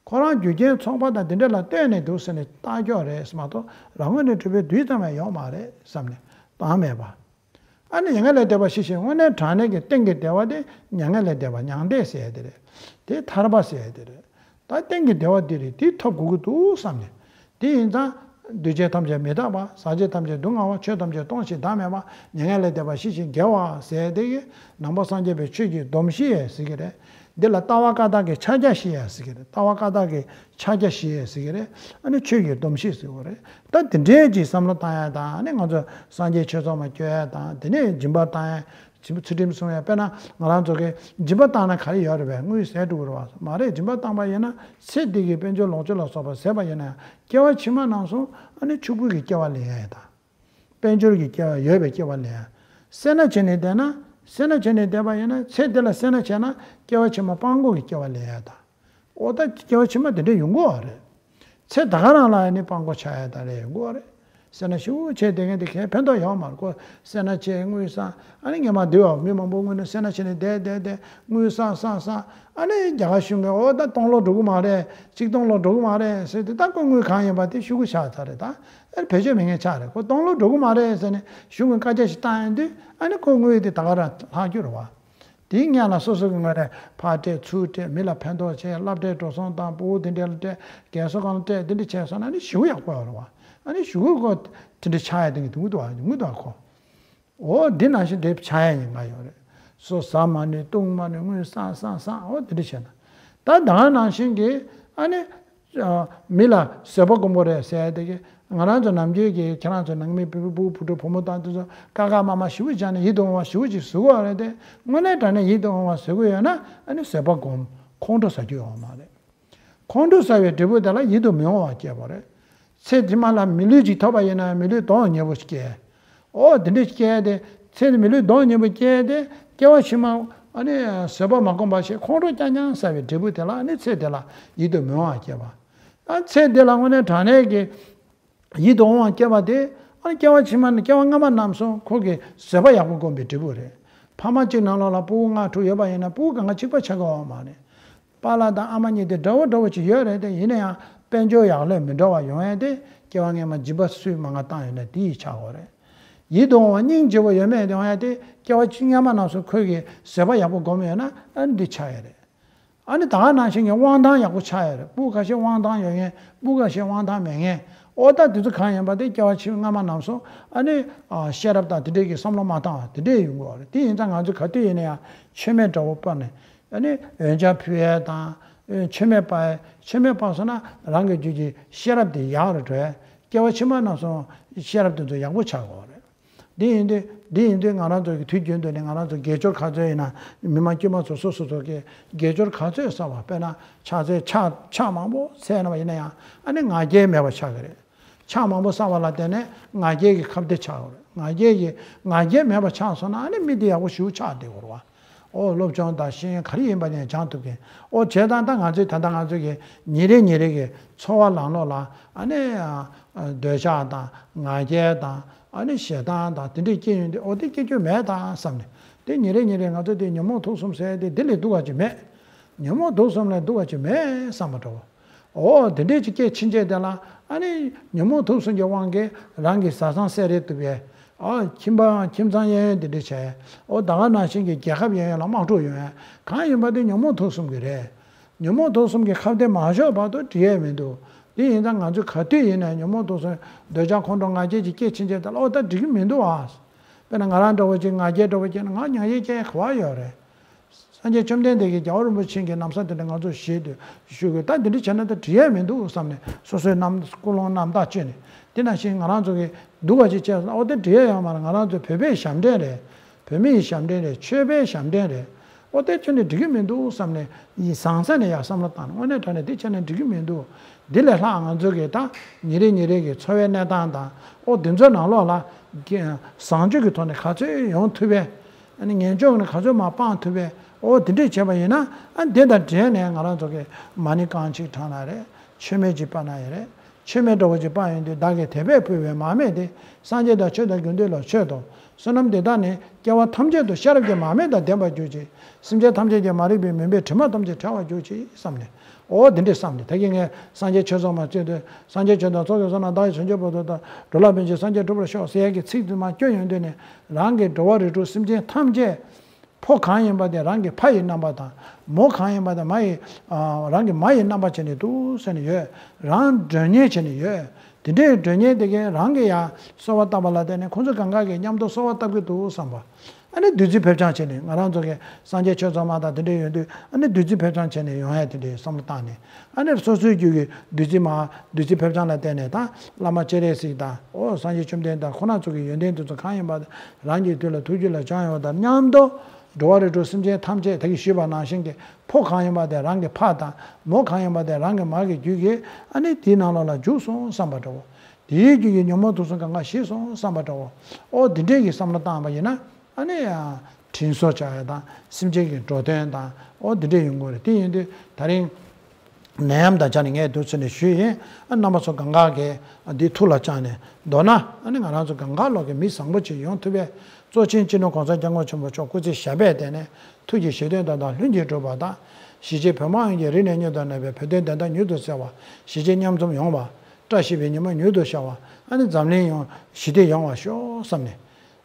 ཁོ་རང་རྒྱུ་རྐྱེན་ཚོགས་པ་དང་དེ་འདྲ་ལ་ལྟོས་ནས་འདུག་ཟེར་ནས་བཏགས་ཀྱོག་རེད་མ་གཏོགས། རང་ངོས་ནས་གྲུབ་པའི་དུས་ཙམ་ཡང་ཡོད་མ་རེད་བསམ་ནས་བདག་མེད་པ། ཨ་ནི་མྱ་ངན་ལས་འདས་པ་ཞི་ཞིང་། དངོས་གནས་དྲང་གནས་ཀྱི་གཏན་གྱི་བདེ་བ་དེ་མྱ་ངན་ལས་འདས་པ། མྱང་འདས་ཟེར་ཡ་དེ་རེད། དེ་ཐར་པ་ཟེར་ཡ་དེ་རེད། ད་གཏན་གྱི་བདེ་བ་འདི་རེད། འདི་ཐོབ་དགོས་ཀྱི་འདུག་བསམ་ནས། དེ་ཡིན་ཙང་ འདུས་བྱས་ཐམས་ཅད་མི་རྟག་པ། ཟག་བཅས་ཐམས་ཅད་སྡུག་བསྔལ་བ། ཆོས་ཐམས་ཅད་སྟོང་ཞིང་བདག་མེད་པ། མྱ་ངན་ལས་འདས་པ་ཞི་ཞིང་རྒྱས་པ་ཟེར་དེ་གི་ནང་པ་སངས་རྒྱས་པའི་ཆོས་ཀྱི་སྡོམ་བཞི་ཟེར་གི་རེད། འདི་ལ་ལྟ་བ་བཀའ་རྟགས་ཀྱི་ཕྱག་རྒྱ་བཞི་ཟེར་གི་རེད། ལྟ་བ་བཀའ་རྟགས་ཀྱི་ཕྱག་རྒྱ་བཞི་ཟེར་གི་རེད། ཨ་ནི་ཆོས་ཀྱི་སྡོམ་བཞི་ཟེར་གི་རེད། ད་དེ་འདྲའི་ཅིག་བསམ་བློ་བཏང་ཡ་དང་། ཨ་ནི་ང་ཚོ་སངས་རྒྱས་ཆོས་ཚོགས་མ་སྐྱོར་ཡ་དང་། དེ་ནས་སྦྱིན་པ་བཏང་ཡ། སྦྱིན་པ་ཚུལ་ཁྲིམས་སྲུང་ཡ། དཔེར་ན་ང་རང་ཚོ་གི་སྦྱིན་པ་བཏང་ན་ག་རེ་ཡོད་རེད་པས། དངུལ་ཟད་འགྲོ་གི་རེད་པ། མ་རེད། སྦྱིན་པ་བཏང་པ་ཡིན་ན་ཚེ་འདི་གི་དཔལ་འབྱོར་ལོངས་སྤྱོད་ལ་སོགས་པ་ཟད་པ་ཡིན་ན་ཡང་། སྐྱེ་བ་ཕྱི་མ་རྣམས་སུ་ཨ་ནི་ཕྱུག་པོ་གི་སྐྱེ་བ་ལེན་ཡ་དང་། དཔལ་འབྱོར་གྱི་སྐྱེ་བ་ཡོད་པའི་སྐྱེ་བ་ལེན་ཡ། སེར་སྣ་བྱས་ནས་བསྡད་ན། སེར་སྣ་བྱས་ནས་བསྡད་པ་ཡིན་ན། ཚེ་འདི་ལ་སེར་སྣ་བྱས་ན་སྐྱེ་བ་ཕྱི་མ་སྤྲང་པོ་གི་སྐྱེ་བ་ལེན་ཡ་དང་། འོ་ད་སྐྱེ་བ་ཕྱི་མ་དེ་འདྲ་ཡོང་གི་ཡོད་རེད། ཚེ་ད་ག་རང་ལ་ནི་སྤྲང་པོ་ཆགས་ཡ་ད་རེ་ཡོང་གི་ཡོད་རེད། སེར་སྣ་ཞེ་པོ་བྱས་བསྡད་མཁན་དེ་གས་ཕན་ཐོགས་ཡོད་མ་རེད་ཁོ། སེར་སྣ་བྱས་དངུལ་བསགས། ཨ་ནི་སྔོན་མ་འདི་བ་མི་མང་པོ་དངོས་གནས་སེར་སྣ་བྱས་ནས་བསྡད་བསྡད་བསྡད། དངུལ་བསགས་བསགས་བསགས། ཨ་ནི་རྒྱ་གར་གཞུང་གིས་འོ་ད་སྟོང་ལོ་འགྲོ་གི་མ་རེད། ཆིག་སྟོང་ལོ་འགྲོ་གི་མ་རེད་ཟེར་དུས། ད་ཁོ་དངུལ་གང་ཡིན་པ་དེ་ཤོག་གུ་ཆགས་ཚར་རེད། ད་ཨ་ནི་བེད་སྤྱོད་མེད་མཁན་ཆགས་རེད། ཁོ་སྟོང་ལོ་འགྲོ་གི་མ་རེད་ཟེར་ནས་གཞུང་གིས་བཀའ་རྒྱ་ཞིག་བཏང་ཡོང་དུས། ཨ་ནི་ཁོ་དངུལ་དེ་ད་ག་རང་ལྷག་རྒྱུ་རེད་པ། དེའི་སྔོན་ལ་སོ་སོ་གི་ངོས་ནས་ཕར་སྤྲད་ཚུར་སྤྲད། མི་ལ་ཕན་ཐོགས་བྱས། སློབ་གྲྭའི་འགྲོ་སོང་བཏང་། ཕྲུ་གུ་དེ་འདྲ་ལ་སྤྲད། རྒན་གསོ་ཁང་ལ་སྤྲད། དེ་འདྲ་བྱས་སོང་ན་ནི་ཞེ་པོ་ཡག་པོ་ཡོད་རེད་པ། ཨ་ནི་ཞེ་པོ་ཁོ་དེ་འདྲ་ཆགས་ཡ་དེ་གི་དུང་དུ་བ་དུང་དུ་བ་ཁོ། འོ་འདི་ནང་བཞིན་དེ་ཆགས་ཡ་ཡིན་ང་ཡོད་རེད། སོ་ཟ་མ་ནུས། བཏུང་མ་ནུས། དངུལ་བསགས་བསགས་བསགས། འོ་དེ་འདྲ་བྱས་ན། ད་ད་ནང་བཞིན་གྱི་ཨ་ནི། ཨ། མི་ལ་བཟོད་པ་སྒོམ་དགོས་རེད་ཟེར་ཡ་དེ་གི། ང་རང་ཚོ་ནམ་རྒྱུན་གྱི་ཁྱེད་རང་ཚོ་ནང་མི་བུ་བུ་བུ་ཕྲུག་བུ་མོ་དང་དེ་ཚོ་ཀ་ཀ་མ་མ་ཞེ་པོ་བྱས་ནས་ཡིད་དུ་འོང་བ་ཞེ་པོ་ཅིག་བཟོ་གི་ཡོད་རེད་དེ། དངོས་གནས་དྲང་གནས་ཡིད་དུ་འོང་བ་བཟོ་གི་ཡོད་ན། ཨ་ནི་བཟོད་པ་སྒོམ། ཁོང་ཁྲོ་ཟ་རྒྱུ་ཡོད་མ་རེད། ཁོང་ཁྲོ་ཟ་བའི་འབྲས་བུ་དེ་ལ་ཡིད་དུ་མི་འོང་བ་སྐྱེ་བ་རེད། ཚེ་ཕྱི་མ་ལ་མི་ལུས་ཅིག་ཐོབ་པ་ཡིན་ན་མི་ལུས་གདོང་ཉེ་པོ་ཞིག་སྐྱེ། འོ་དེ་འདྲ་སྐྱེ་དེ། ཚེ་མི་ལུས་གདོང་ཉེ་པོ་སྐྱེ་དེ། སྐྱེ་བ་ཕྱི་མ་ཨ་ནི་བཟོད་པ་མ་སྒོམ་པ་ཞིག་ཁོང་ཁྲོ་རྐྱང་རྐྱང་ཟ་བའི་འབྲས་བུ་དེ་ལ། ཨ་ནི་ཚེ་དེ་ལ་ཡིད་དུ་མི་འོང་བ་སྐྱེ་བ། ཨ་ཚེ་འདི་ལ་དངོས་གནས་དྲང་གནས་ཀྱི་ཡིད་དུ་འོང་བ་སྐྱེ་བ་དེ། ཨ་ནི་སྐྱེ་བ་ཕྱི་མ་ནི་སྐྱེ་བ་སྔ་མ་རྣམས་སུ་ཁོ་གི་བཟོད་པ་ཡག་པོ་སྒོམ་པའི་འབྲས་བུ་རེད། ཕ་མ་གཅིག་ནང་ལོགས་ལ་ཕྲུ་གུ་ལྔ་དྲུག་ཡོད་པ་ཡིན་ན་ཕྲུ་གུ་གང་ག་གཅིག་པ་ཆགས་ཀྱི་ཡོད་མ་རེད། པཱ་ལགས་དང་ཨ་མ་གཉིས་དེ་འདྲ་བོ་འདྲ་བོ་ཅིག་ཡོད་རེད་དེ། ཡིན་ན་ཡང་དཔལ་འབྱོར་ཡག་ལོས་མི་འདྲ་བ་ཡོང་ཡ་དེ། སྐྱེ་བ་སྔོན་མ་སྦྱིན་པ་སུས་མང་ང་བཏང་ཡོད་ན་དེ་ཡིས་ཆགས་ཡོད་རེད། ཡིད་དུ་འོང་བ་སྙིང་རྗེ་བོ་ཡོད་མེད་དེ་ཡོང་ཡ་དེ། སྐྱེ་བ་ཕྱི་སྔ་མ་རྣམས་སུ་ཁོས་ཀྱི་བཟོད་པ་ཡག་པོ་སྒོམ་ཡོད་ན་ཨ་ནི་འདི་ཆགས་ཡ་རེད། ཨ་ནི་ད་ག་ནང་བཞིན་གྱི་དབང་ཐང་ཡག་པོ་ཆགས་ཡོད་རེད། ཕྲུ་གུ་ཁ་ཤས་དབང་ཐང་ཡོད་མཁན། ཕྲུ་གུ་ཁ་ཤས་དབང་ཐང་མེད་མཁན། འོ་ད་དེ་ཚོ་གང་ཡིན་པ་དེ་སྐྱེ་བ་ཕྱི་སྔ་མ་རྣམས་སུ་ཨ་ནི། ཨ། ཤེས་རབ་དང་དེ་འདྲས་ཀྱི་བསམ་བློ་མ་བཏང་བ་དེ་འདྲས་ཡོང་གི་ཡོད་རེད། དེ་ཡིན་ཙང་ང་ཚོས་ག་དུས་ཡིན་ན་ཡང་མཆོད་མེ་འདྲ་བོ་སྤར་ནས། ཨ་ནི་འོན་ཆང་ཕུལ་ཡས་དང་། ཨ། མཆོད་མེ་སྤར་ཡས། མཆོད་མེ་སྤར་སོང་ན་རང་གི་རྒྱུད་ཀྱི་ཤེས་རབ་དེ་ཡག་རུ་འགྲོ་ཡས། སྐྱེ་བ་ཕྱི་མ་རྣམས་སུ་ཤེས་རབ་དེ་ཚོ་ཡག་པོ་ཆགས་ཀྱི་ཡོད་རེད། འདི་ཡིན་དུས། འདི་ཡིན་དུས་ང་རང་ཚོ་གི་དུས་རྒྱུན་དུ་ནི་ང་རང་ཚོ་དགེ་སྦྱོར་ག་ཚོད་ཡིན་ན། མི་མང་དཀྱུས་མ་ཚོ་སོ་སོ་སོ་གི་དགེ་སྦྱོར་ག་ཚོད་བསགས་པ། དཔེར་ན་ཕྱག་འཚལ་ཕྱག་ཕྱག་མང་པོ་འཚལ་ན་བ་ཡིན་ན་ཡང་། ཨ་ནི་ང་རྒྱལ་མེད་པ་ཆགས་ཀྱི་རེད། ཕྱག་མང་པོ་བསགས་པ་ལ་བརྟེན་ནས་ང་རྒྱལ་གྱི་ཁ་གཏད་ཆགས་ཀྱི་རེད། ང་རྒྱལ་གྱི། ང་རྒྱལ་མེད་པ་ཆགས་སོང་ན་ཨ་ནི་མི་དེ་ཡག་པོ་ཞེ་པོ་ཆགས་བསྡད་ཀྱི་རེད་བ། ཨོ་སློབ་སྦྱོང་དང་ཤེས་ཡོན་ག་རེ་ཡིན་པ་ནས་སྦྱང་ཐུབ་མཁན། ཨོ་བྱས་ཙང་ད་ང་ཚོས་ད་ལྟ་ང་ཚོ་གི་ཉིན་རེ་ཉིན་རེ་གི་འཚོ་བ་ནང་ལོགས་ལ་ཨ་ནི། ཨ། འདོད་ཆགས་དང་ང་རྒྱལ་དང་། ཨ་ནི་ཞེ་སྡང་དང་དེ་འདྲས་སྐྱེ་ཡོང་དུས། ཨོ་དེ་སྐྱེ་རྒྱུ་མེད་ད་བསམ་ནས། དེ་ཉིན་རེ་ཉིན་རེ་ང་ཚོ་དེ་ཉོན་མོངས་དུག་གསུམ་ཟེར་དེ་འདི་ལས་སྡུག་པ་ཅིག་མེད། ཉོན་མོངས་དུག་གསུམ་ལས་སྡུག་པ་ཅིག་མེད་བསམ་པ་འདྲ་བོ། ཨོ་དེ་འདྲས་ཅིག་སྐྱེས་ཕྱིན་ཆད་དེ་ལ་ཨ་ནི་ཉོན་མོངས་དུག་གསུམ་གྱི་དབང་གིས་རང་གི་བཟའ་ཚང་བསད་རེས་ཐུབ་ཡས། ཨོ་ཁྱིམ་པ་ཁྱིམ་ཚང་གཡས་གཡོན་དེ་འདྲས་བྱས། ཨོ་ད་ག་ནང་བཞིན་གྱི་རྒྱལ་ཁབ་གཡས་གཡོན་ལ་དམག་འཁྲུག་ཡོང་ཡས། གང་ཡིན་པ་དེ་ཉོན་མོངས་དུག་གསུམ་གྱི་རེད། ཉོན་མོངས་དུག་གསུམ་གྱི་ཁ་གཏད་མ་ཆོད་བར་དུ་འགྲིག་ཡས་མི་འདུག་དེ་ཡིན་ཙང་ང་ཚོས་ག་དུས་ཡིན་ནའང་ཉོན་མོངས་དུག་གསུམ་འདོད་ཆགས་ཁོང་ཁྲོ་ང་རྒྱལ་གྱི་སྐྱེས་ཕྱིན་ཆད་དེ་ལ་ཨོ་ད་འགྲིག་གི་མི་འདུག་ཨ། དཔེར་ན་ང་རང་འདྲ་བོ་ཅིག་ང་རྒྱལ་འདྲ་བོ་སྐྱེས་ན་ང་མྱ་ངན་སྐྱེ་ག་བ་ཡོད་རེད། སངས་རྒྱས་བཅོམ་ལྡན་འདས་ཀྱིས་རྒྱལ་བ་རིན་པོ་ཆེ་གི་ན་བཟའ་དེ་འདྲ་ང་ཚོར་བཞེས་དུས་ཞུ་དགོས། ད་འདི་འདྲ་བྱས་ན་ད་འགྲིག་ཡས་མི་འདུག་བསམ་ནས་སོ་སོའི་རྣམ་ཀུན་སློང་རྣམ་དག་བཅོས་ནས། དེ་ནང་བཞིན་ང་རང་ཚོ་གི་སྡུག་པ་ཅིག་བྱས་སོང་ན་ཨོ་དེ་འགྲིག་ཡས་ཡོད་མ་རེད། ང་རང་ཚོ་བོད་པའི་ཞབས་འདྲེན་རེད། བོད་མིའི་ཞབས་འདྲེན་རེད། ཆོས་པའི་ཞབས་འདྲེན་རེད། ཨོ་དེ་ཁྱོན་ནས་འགྲིག་གི་མི་འདུག་བསམ་ནས་ཡིན་ཟང་ཟིང་ནས་ཡར་བསམ་བློ་བཏང་ནས། དངོས་གནས་དྲང་གནས་འདི་བྱས་ན་འགྲིག་གི་མི་འདུག་འདི་ལས་ལྷག་ང་ཚོ་གི་ད་ཉིན་རེ་ཉིན་རེ་གི་འཚོ་བའི་གནས་སྟངས་དང་། ཨོ་འདི་ཚོའི་ནང་ལོགས་ལ་གི་བཟང་སྤྱོད་ཀྱི་ཐོག་ནས་ག་ཚོད་ཡོང་ཐུབ་པས། ཨ་ནི་ངན་ཕྱོགས་ནས་ག་ཚོད་མར་སྤང་ཐུབ་པས། ཨོ་དེ་འདྲས་བྱས་པ་ཡིན་ན། ཨ་འདི་དང་འབྲེལ་ནས་ང་རང་ཚོ་གི་མ་ཎི་རྐང་གཅིག་བགྲངས་ན་རེད། མཆོད་མེ་གཅིག་སྤར་ན་ཡང་རེད། མཆོད་མེ་འདྲ་བོ་ཅིག་སྤར་ཡོང་དུས། བདག་གིས་དད་པས་ཕུལ་བའི་མར་མེ་དེ། སངས་རྒྱས་དང་ཆོས་དང་དགེ་འདུན་ལ་མཆོད་དོ། བསོད་ནམས་འདི་དག་ནི་སྐྱེ་བ་ཐམས་ཅད་དུ་ཤེས་རབ་ཀྱི་མར་མེ་དང་ལྡན་པར་གྱུར་ཅིག་སེམས་ཅན་ཐམས་ཅད་ཀྱི་མ་རིག་པའི་མུན་པའི་དྲི་མ་ཐམས་ཅད་བྲལ་བར་གྱུར་ཅིག་བསམ་ནས། ཨོ་དེ་འདྲས་བསམ་ནས། ད་གིན་ངས་སངས་རྒྱས་ཆོས་ཚོགས་མ་བཙུན་ཏེ། སངས་རྒྱས་ཆོས་དང་ཚོགས་ཀྱི་བསོད་ནམས་བདག་གིས་བྱང་ཆུབ་བར་དུ་བསྟན། འགྲོ་ལ་ཕན་ཕྱིར་སངས་རྒྱས་འགྲུབ་པར་ཤོག་ཟེར་ཡག་གི་ཚིག་དེ་མར་སྐྱོན་ཡོང་དུས་ནས། རང་གི་འགྲོ་བ་རིགས་དྲུག་སེམས་ཅན་ཐམས་ཅད། ཕོ་གང་ཡིན་པ་དེ་རང་གི་ཕ་ཡི་རྣམ་པ་དང་། མོ་གང་ཡིན་པ་དེ་མ་ཡི། ཨ། རང་གི་མ་ཡི་རྣམ་པ་བྱས་ནས་འདུག་ཟེར་ནས་ཡོད། རང་མགྲོན་གཉེར་བྱས་ནས་ཡོད། དེ་འདྲའི་འགྲོ་མཁན་དེ་གས་རང་གིས་ཡང་གསོལ་བ་བཏབ་པ་ལ་བརྟེན་ནས་ཁོང་ཚོ་གང་ག་གིས་མཉམ་དུ་གསོལ་བ་བཏབ་ཀྱི་འདུག་བསམ་པ། ཨ་ནི་བདུད་རྩི་ཕེབས་བྱང་བྱས་ནས་ང་རང་ཚོ་གི་སངས་རྒྱས་ཆོས་ཚོགས་མ་དང་དེ་འདྲ་ཡོད་དུས། ཨ་ནི་བདུད་རྩི་ཕེབས་བྱང་བྱས་ནས་ཡོང་ཡ་དེ་འདྲའི་བསམ་བློ་བཏང་ནས། ཨ་ནི་སོ་སོའི་རྒྱུད་ཀྱི་བདུད་རྩི་མ་བདུད་རྩི་ཕེབས་བྱང་ལ་བརྟེན་ནས་ད་བླ་མ་སྤྱན་རས་གཟིགས་དང་། ཨོ་སངས་རྒྱས་བཅོམ་ལྡན་འདས་ཁོང་རྣམ་ཚོ་གི་ཡོན་ཏན་དེ་ཚོ་གང་ཡིན་པ། རང་གི་དུས་ལ་ཐུགས་རྒྱུད་ལ་བཅངས་ཡོང་བ་དང་མཉམ་དུ། འགྲོ་བ་རིགས་དྲུག་སེམས་ཅན་ཐམས་ཅད་ད་གིན་ཞུས་པ་ནང་བཞིན་གྱི་ཕོ་གང་ཡིན་པ་དེ་རང་གི་ཕ་དང་། མོ་གང་ཡིན་པ་དེ་རང་གི་མ་གི་རྒྱུད་ཀྱི། ཨ་ནི་དེའི་ནང་ལོགས་ལ་འཇུག་སོང་བསམ་པ་འདྲ་བོ། དེའི་རྒྱུད་ཀྱི་ཉོན་མོངས་དུག་གསུམ་གང་ག་ཞི་སོང་བསམ་པ་འདྲ་བོ། ཨོ་དེ་འདྲས་ཀྱི་བསམ་བློ་བཏང་བ་ཡིན་ན། ཨ་ནི་ཡང་དྲིན་གཟོ་བྱ་ཡ་དང་སེམས་ཅན་གྱི་འགྲོ་དོན་དང་། ཨོ་དེ་འདྲས་ཡོང་གི་རེད། དེ་ཡིན་དུས་ད་རིང་ནད་ཡམས་དང་སྦྱར་ནས་ངས་འདུག་ཚུལ་ནས་ཞུས་ཡིན། ཨ་རྣམ་པ་ཚོ་གང་ག་གིས་འདི་ཐུགས་ལ་བཅངས་ནས་མདོར་ན། ཨ་ནི་ང་རང་ཚོ་གང་ག་ལོག་གི་མི་བཟང་པོ་ཅིག་ཡོང་ཐུབ་པའི། གཙོ་ཆེན་སྤྱི་ནོར་གོང་ས་སྐྱབས་མགོན་ཆེན་པོ་མཆོག་སྐུ་ཚེ་ཞབས་པད་བརྟན་ནས་ཐུགས་ཀྱི་བཞེད་དོན་དོན་དག་ལྷུན་གྱིས་གྲུབ་པ་དང་། གཞིས་བྱེས་བོད་དམངས་ཡོངས་ཀྱི་རིག་གནས་སྙིང་དུ་གནས་པའི་བོད་དོན་བདེན་མཐའ་མྱུར་དུ་གསལ་བ། གཞིས་བྱེས་མཉམ་འཛོམས་ཡོང་བ། བཀྲ་ཤིས་པའི་ཉི་མ་མྱུར་དུ་ཤར་བ། ཨ་ནི་འཛམ་གླིང་ཡོངས་ཞི་བདེ་ཡོང་བར་ཤོག་བསམ་ནས།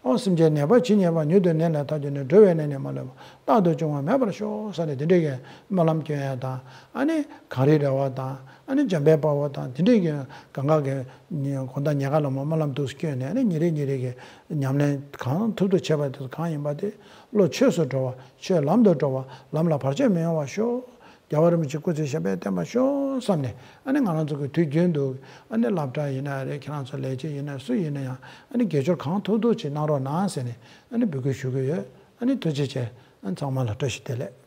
ཨོ་སེམས་ཅན་ནད་པ་ཇི་སྙེད་པ། མྱུར་དུ་ནད་ལས་ཐར་གྱུར་ནས། འགྲོ་བའི་ནད་ནི་མ་ལུས་པ། རྟག་ཏུ་འབྱུང་བ་མེད་པར་ཤོག་ཟེར་ནས་དེ་འདྲའི་གི་སྨོན་ལམ་སྐྱོན་ཡ་དང་། ཨ་ནི་གངས་རི་ར་བ་དང་། ཨ་ནི་འཇམ་དཔལ་དཔའ་བོ་དང་། དེ་འདྲའི་གི་གང་ག་གི་ཉི་དགོང་དག་ཉལ་ཁ་ལ་མོ་སྨོན་ལམ་འདུག་སེ་སྐྱོན་ནས། ཨ་ནི་ཉིན་རེ་ཉིན་རེ་གི་ཉམས་ལེན་གང་ཐུབ་ཐུབ་བྱེད་པ་དེ་གང་ཡིན་པ་དེ། བློ་ཆོས་སུ་འགྲོ་བ། ཆོས་ལམ་དུ་འགྲོ་བ། ལམ་ལ་བར་ཆད་མི་ཡོང་བར་ཤོག་རྒྱལ་བ་རིན་པོ་ཆེ་སྐུ་ཚེ་ཞབས་པད་བརྟན་པར་ཤོག་བསམ་ནས། ཨ་ནི་ང་རང་ཚོ་གི་དུས་རྒྱུན་དུ། ཨ་ནི་སློབ་གྲྭ་ཡིན་ན་རེད། ཁྱེད་རང་ཚོ་ལས་བྱེད་ཡིན་ན། སུ་ཡིན་ན་ཡང་། ཨ་ནི་དགེ་སྦྱོར་གང་ཐུབ་ཐུབ་ཅིག་གནང་རོགས་གནང་ཟེར་ནས། ཨ་ནི་འབོད་སྐུལ་ཞུ་གི་ཡོད། ཨ་ནི་ཐུགས་རྗེ་ཆེ། ཨ་ནི་ཚང་མ་ལ་བཀྲ་ཤིས་བདེ་ལེགས།